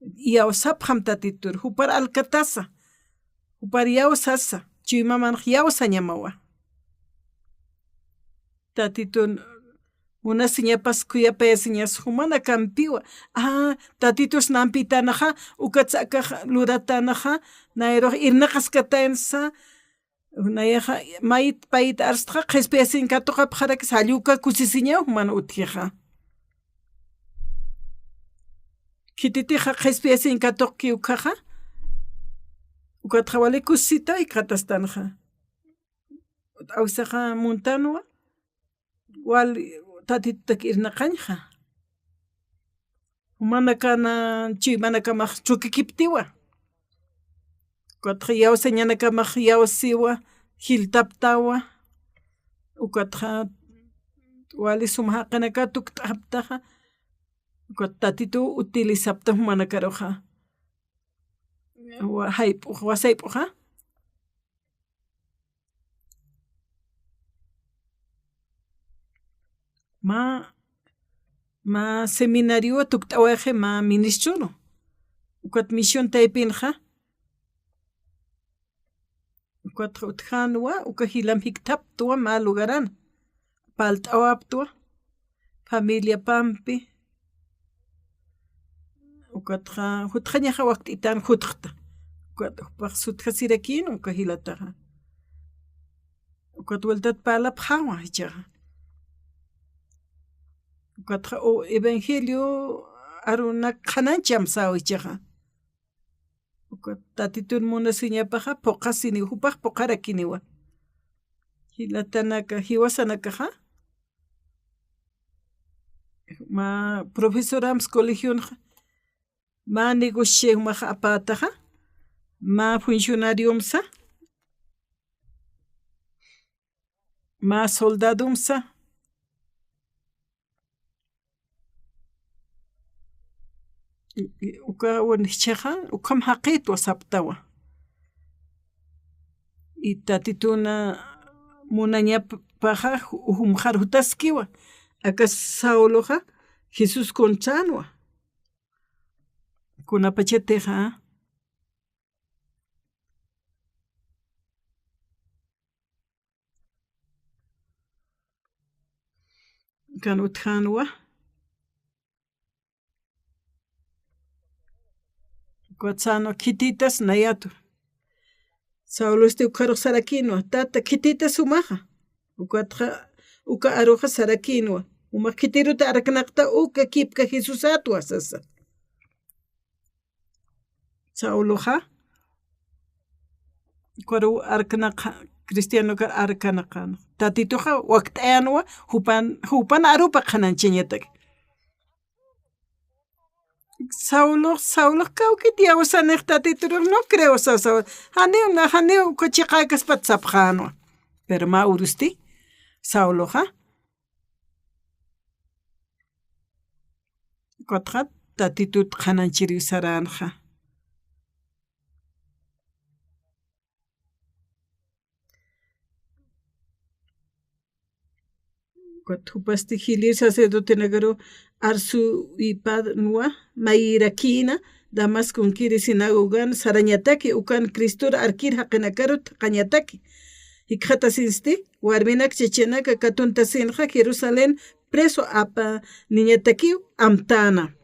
Iyawsapxam Tatitur, jupar alkatasa, jupar iyawsasa, chuymamanx iyawsañamawa. Tatitun munasiñapas khuyapayasiñas jumanakampiwa. Ah, Tatitus nampitanaxa, ukatsa akax luratanaxa, nayrux irnaqaskataynsa, nayaxa, mayt payt arstxa, qhispiyasiñ katuqapxarakis, jall uka kusisiñaw juman utjixa. Khititixa qhispiyasiñ katuqki ukhaxa, ukatxa wali kusisita jikxatastanxa. Awsaxa muntanwa, wal Tatitutak irnaqañxa. Jumanakana chuymanakamax chukikiptiwa. Ukatxa iyawsañanakamax iyawsiwa, jiltaptawa. Ukatxa wali suma jaqinaka tukt'aptaxa. Ukat Tatitu utilizapta jumanakaruxa. Wa-, jayp'ux, wasayp'uxa. Mä, mä seminariowa tukt'awayxi mä ministronu. Ukat misión taypinxa. Ukatxa utjänwa, uka jilam jikthaptwa mä lugaran. Parlt'awaptwa. Familiapampi. Ukatxa, jutxañaxa wakt'itan jutxta. Ukat jupax sutjasirakïn, uka jilataxa. Ukat vueltat parlapxäwa jichhaxa. Ukatxa, o, evangelio arunak qhanañcham saw jichhaxa. Ukat Tatitun munasiñapaxa, phuqhasiniw, jupax phuqharakiniwa. Jilatanaka, jiwasanakaxa. Mä profesoramsa colegionxa, mä negocio jumax apätaxa, mä funcionariomsa, mä soldadomsa, uka jichhaxa, ukham jaqïtwa saptawa. Y Tatituna munañapaxa, jumxar jutaskiwa. Aka Sauloxa, Jesús contranwa. Kunapachatixa, kan utjänwa. Ukat sänwa khititas nayatu. Saulosti ukxarux sarakïnwa, tata, khititas jumaxa. Ukatxa, uka aruxa sarakïnwa. Jumax khitiruta arknaqta uka kipka Jesusatwa sasa. Sauloxa, ukaru arknaqxa, cristianokar arknaqxan. Tatituxa wakt'ayanwa, jupan, jupan arupa qhanañchañatak. Saulox, Saulox, kawkit iyawsanix Tatiturux, no creo, sa, sa, janiw, na, janiw, uka chiqäkaspat sapxänwa. Pero mä urusti, Sauloxa, ukatxa Tatitut qhanañchiriw saränxa. Ukat jupasti jilïr sacerdotenakaru arsuwipanwa, mayirakïna, Damasconkiri sinagogan sarañataki, ukan Cristor arkir jaqinakarut thaqañataki. Jikxatasinsti, warminak chachanaka katuntasinxa Jerusalén preso apaniñatakiw amtäna.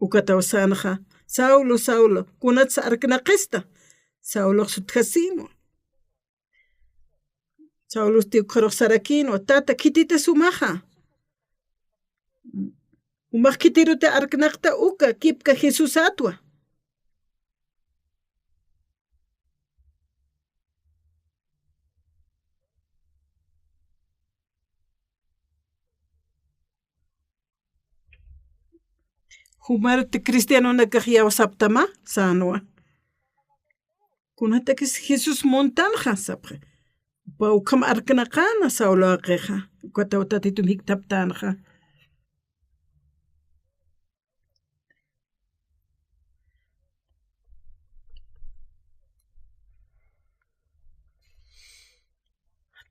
Ukataw sänxa, Saulo, Saulo, kunatsa arknaqista? Saulox sutjasïnwa. Saulosti ukxarux sarakïnwa: Tata, khitita sumaxa. Jumax khitiruti arknaqta uka, kipka Jesusatwa. Jumarti cristianonakax iyawsaptama sänwa. Kunatakis Jesús muntanxa sapxi. Upa ukham arknaqäna Saulo jaqixa. Ukataw Tatitum jikthaptänxa.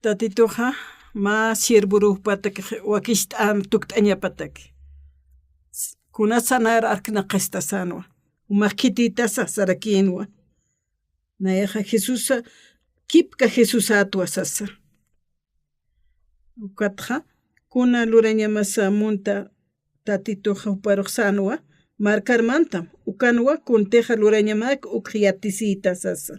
Tatituxa mä siervoruw jupatakix wakicht'an tukt'añapataki. Kuna sanar arknaqista sänwa. Jumax khititasa sarakïnwa. Nayaxa Jesusa, kipka Jesusatwa sasa. Ukatxa, kuna lurañamasa munta Tatituxa juparux sänwa, markar mantam, ukanwa kuntixa lurañamak ukx yatisïta sasa.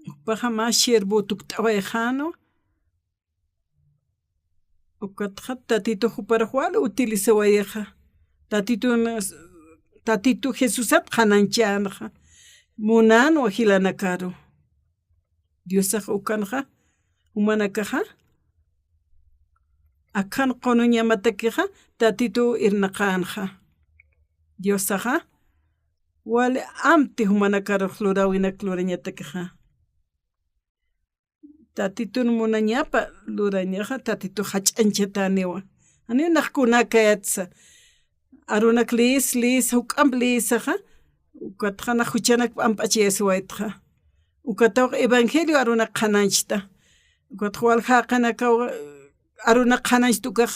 Jupaxa mä siervo tukt'awayxänwa, ukatxa Tatitux juparux wal utilizawayixa. Tatitun, Tatitu Jesusat qhanañchänxa. Munänwa jilanakaru. Diosax ukanxa, jumanakaxa, akhan qunuñamatakixa, Tatitu irnaqänxa. Diosaxa, wali amti jumanakarux luräwinak lurañatakixa. Tatitun munañapa lurañaxa, Tatitu jach'añchatäniwa. Janiw nax kunakayatsa. Arunak lis, lis, juk'amp lisaxa, ukatxa nax juchanak p'amp'achayasiwaytxa. Ukataw evangelio arunak qhanañchta. Ukatxa walja jaqinakaw arunak qhanañchta ukax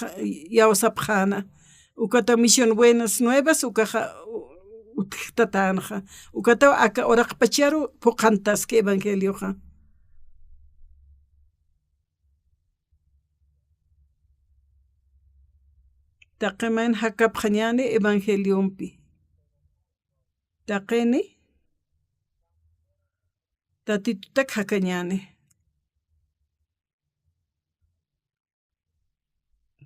iyawsapxäna. Ukataw Misión Buenas Nuevas ukaxa utjtatänxa. Ukataw aka uraqpacharu phuqhantaski evangelioxa. Taqi mayni jakapxañäni evangeliompi. Taqini Tatitutak jakañäni.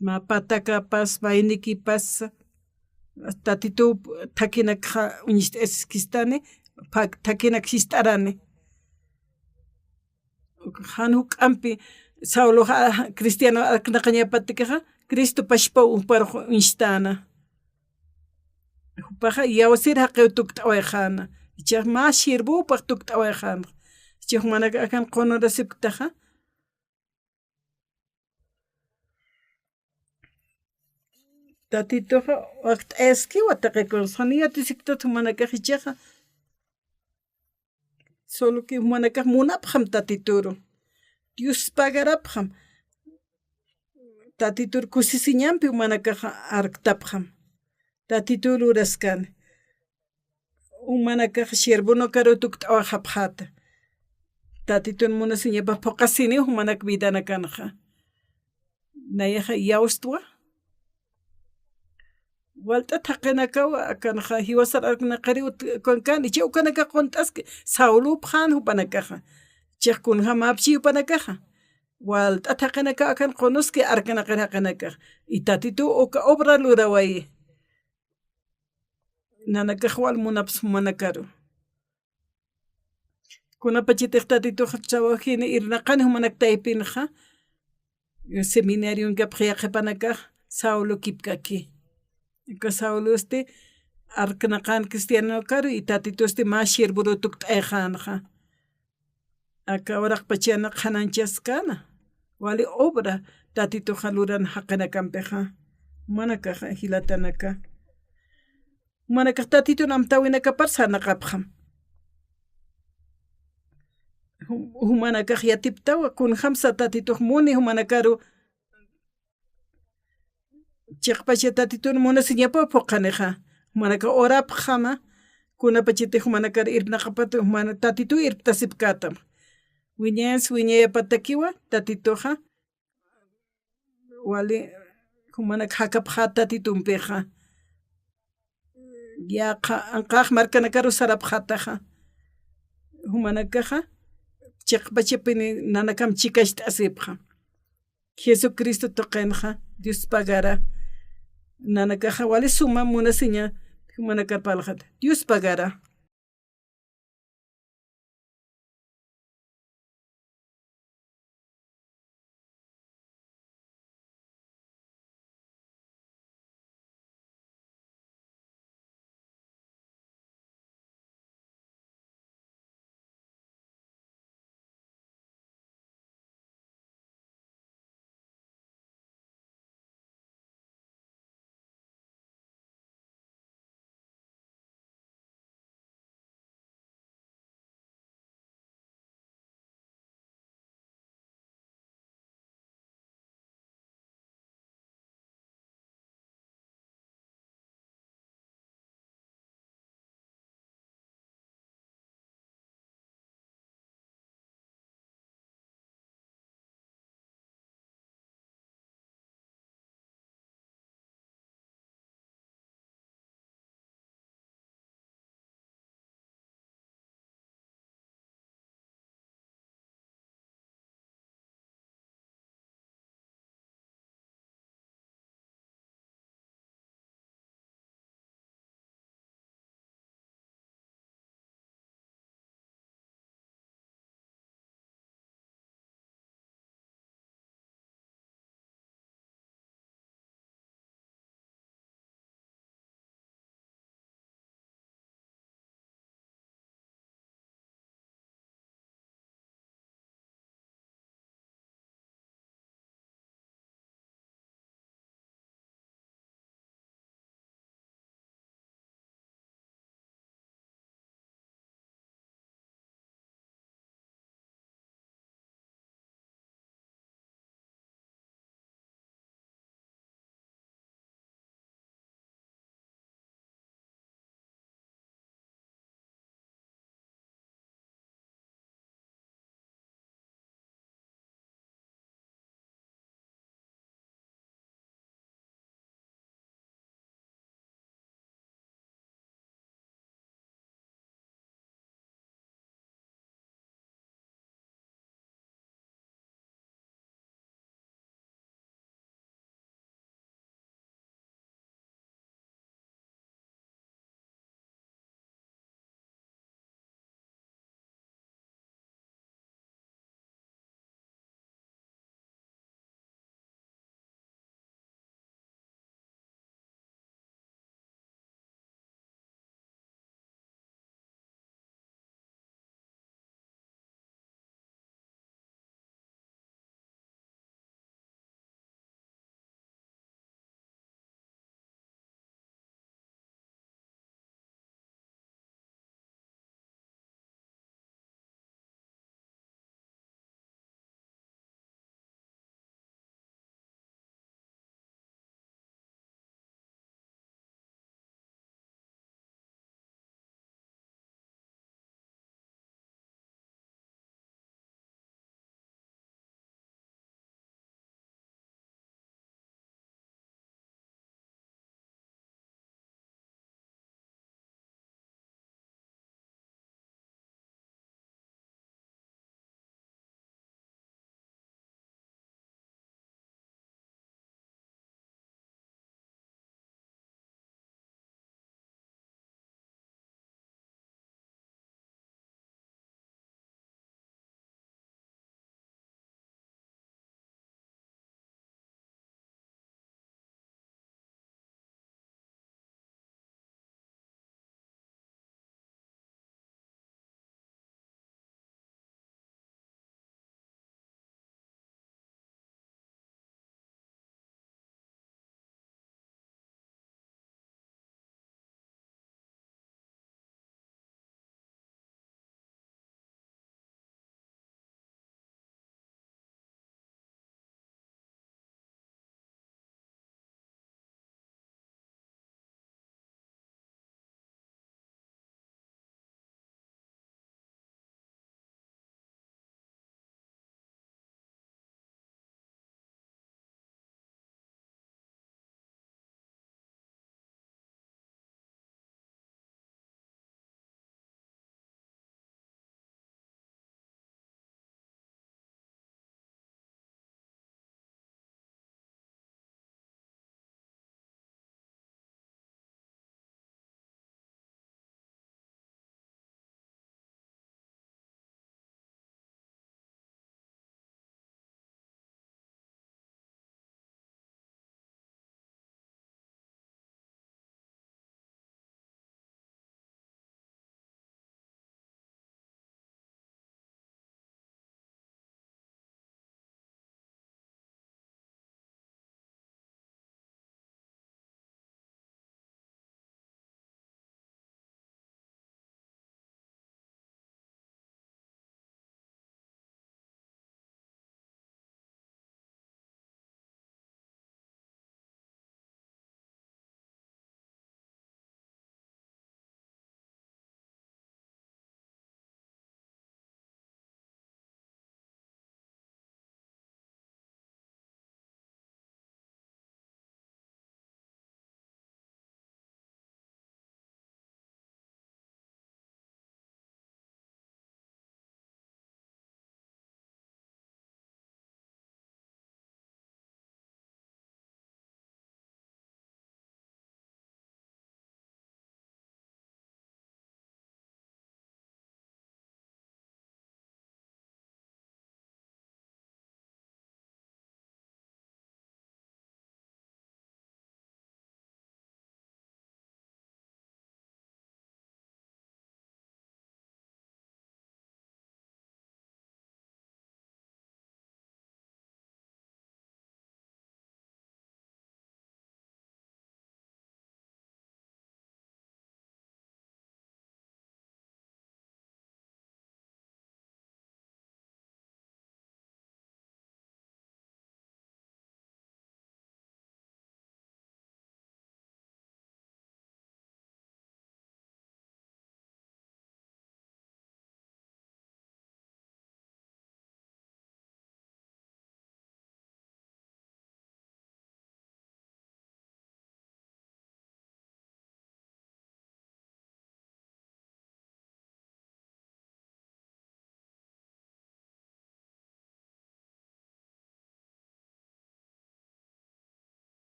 Mä patakapas, maynikipas, Tatitu thakinakxa uñist'askistani, pha-, thakinak sist'arani. Jan juk'ampi Sauloxa cristiano arknaqañapatikixa, Cristo pachpaw juparux uñstana. Jupaxa iyawsir jaqiw tukt'awayxäna. Ichax mä siervopax tukt'awayxäna. Ichax jumanakax akan qunurasipktaxa, Tatituxa wakt'ayaskiwa taqi kuns, janiw yatisiktat jumanakax ichaxa. Solo que jumanakax munapxam Tatituru. Dios pagarapxam. Tatitur kusisiñampi jumanakax arktapxam. Tatitur luraskani. Jumanakax siervonakaru tukt'awayxapxäta. Tatitun munasiñapa phuqasiniw jumanak vidanakanxa. Nayaxa iyawstwa. Walt'at jaqinakaw akanxa jiwasar arknaqiriw ukankan, icha ukanakax qunt'aski, Saulupxän jupanakaxa. Chix kunjämapchi jupanakaxa. Walt'at jaqinakaw akan qunuski arknaqir jaqinakax. Y Tatituw uka obra lurawayi. Nanakax wal munapsa jumanakaru. Kunapachatix Tatitux trabajini irnaqani jumanak taypinxa, seminarion kapxi yaqhipanakax, Saulo kipkaki. Uka Saulosti arknaqan cristianokaru, y Tatitusti mä siervoru tukt'ayxänxa. Aka uraqpachana qhanañchaskäna. Wali obra Tatituxa luran jaqinakampixa. Jumanakaxa jilatanaka. Jumanakax Tatitun amtäwinakapar sarnaqapxam. Jum-, jumanakax yatiptawa, kunjamsa Tatitux muni jumanakaru chiqpacha Tatitun munasiñapaw phuqhanixa. Jumanakax orapxama, kunapachatix jumanakar irpnaqapat, jumana Tatituw irptasipkätam. Wiñayansi wiñayapatakiwa, Tatituxa, wali, jumanak jakapxä Tatitumpixa. Yaqha anqax markanakaru sarapxataxa, jumanakaxa chiqpachapini nanakam chikacht'asipxa. Jesucristo tuqinxa Dios pagara. Nanakaxa wali suma munasiña jumanakar parlaxata. Dios pagara.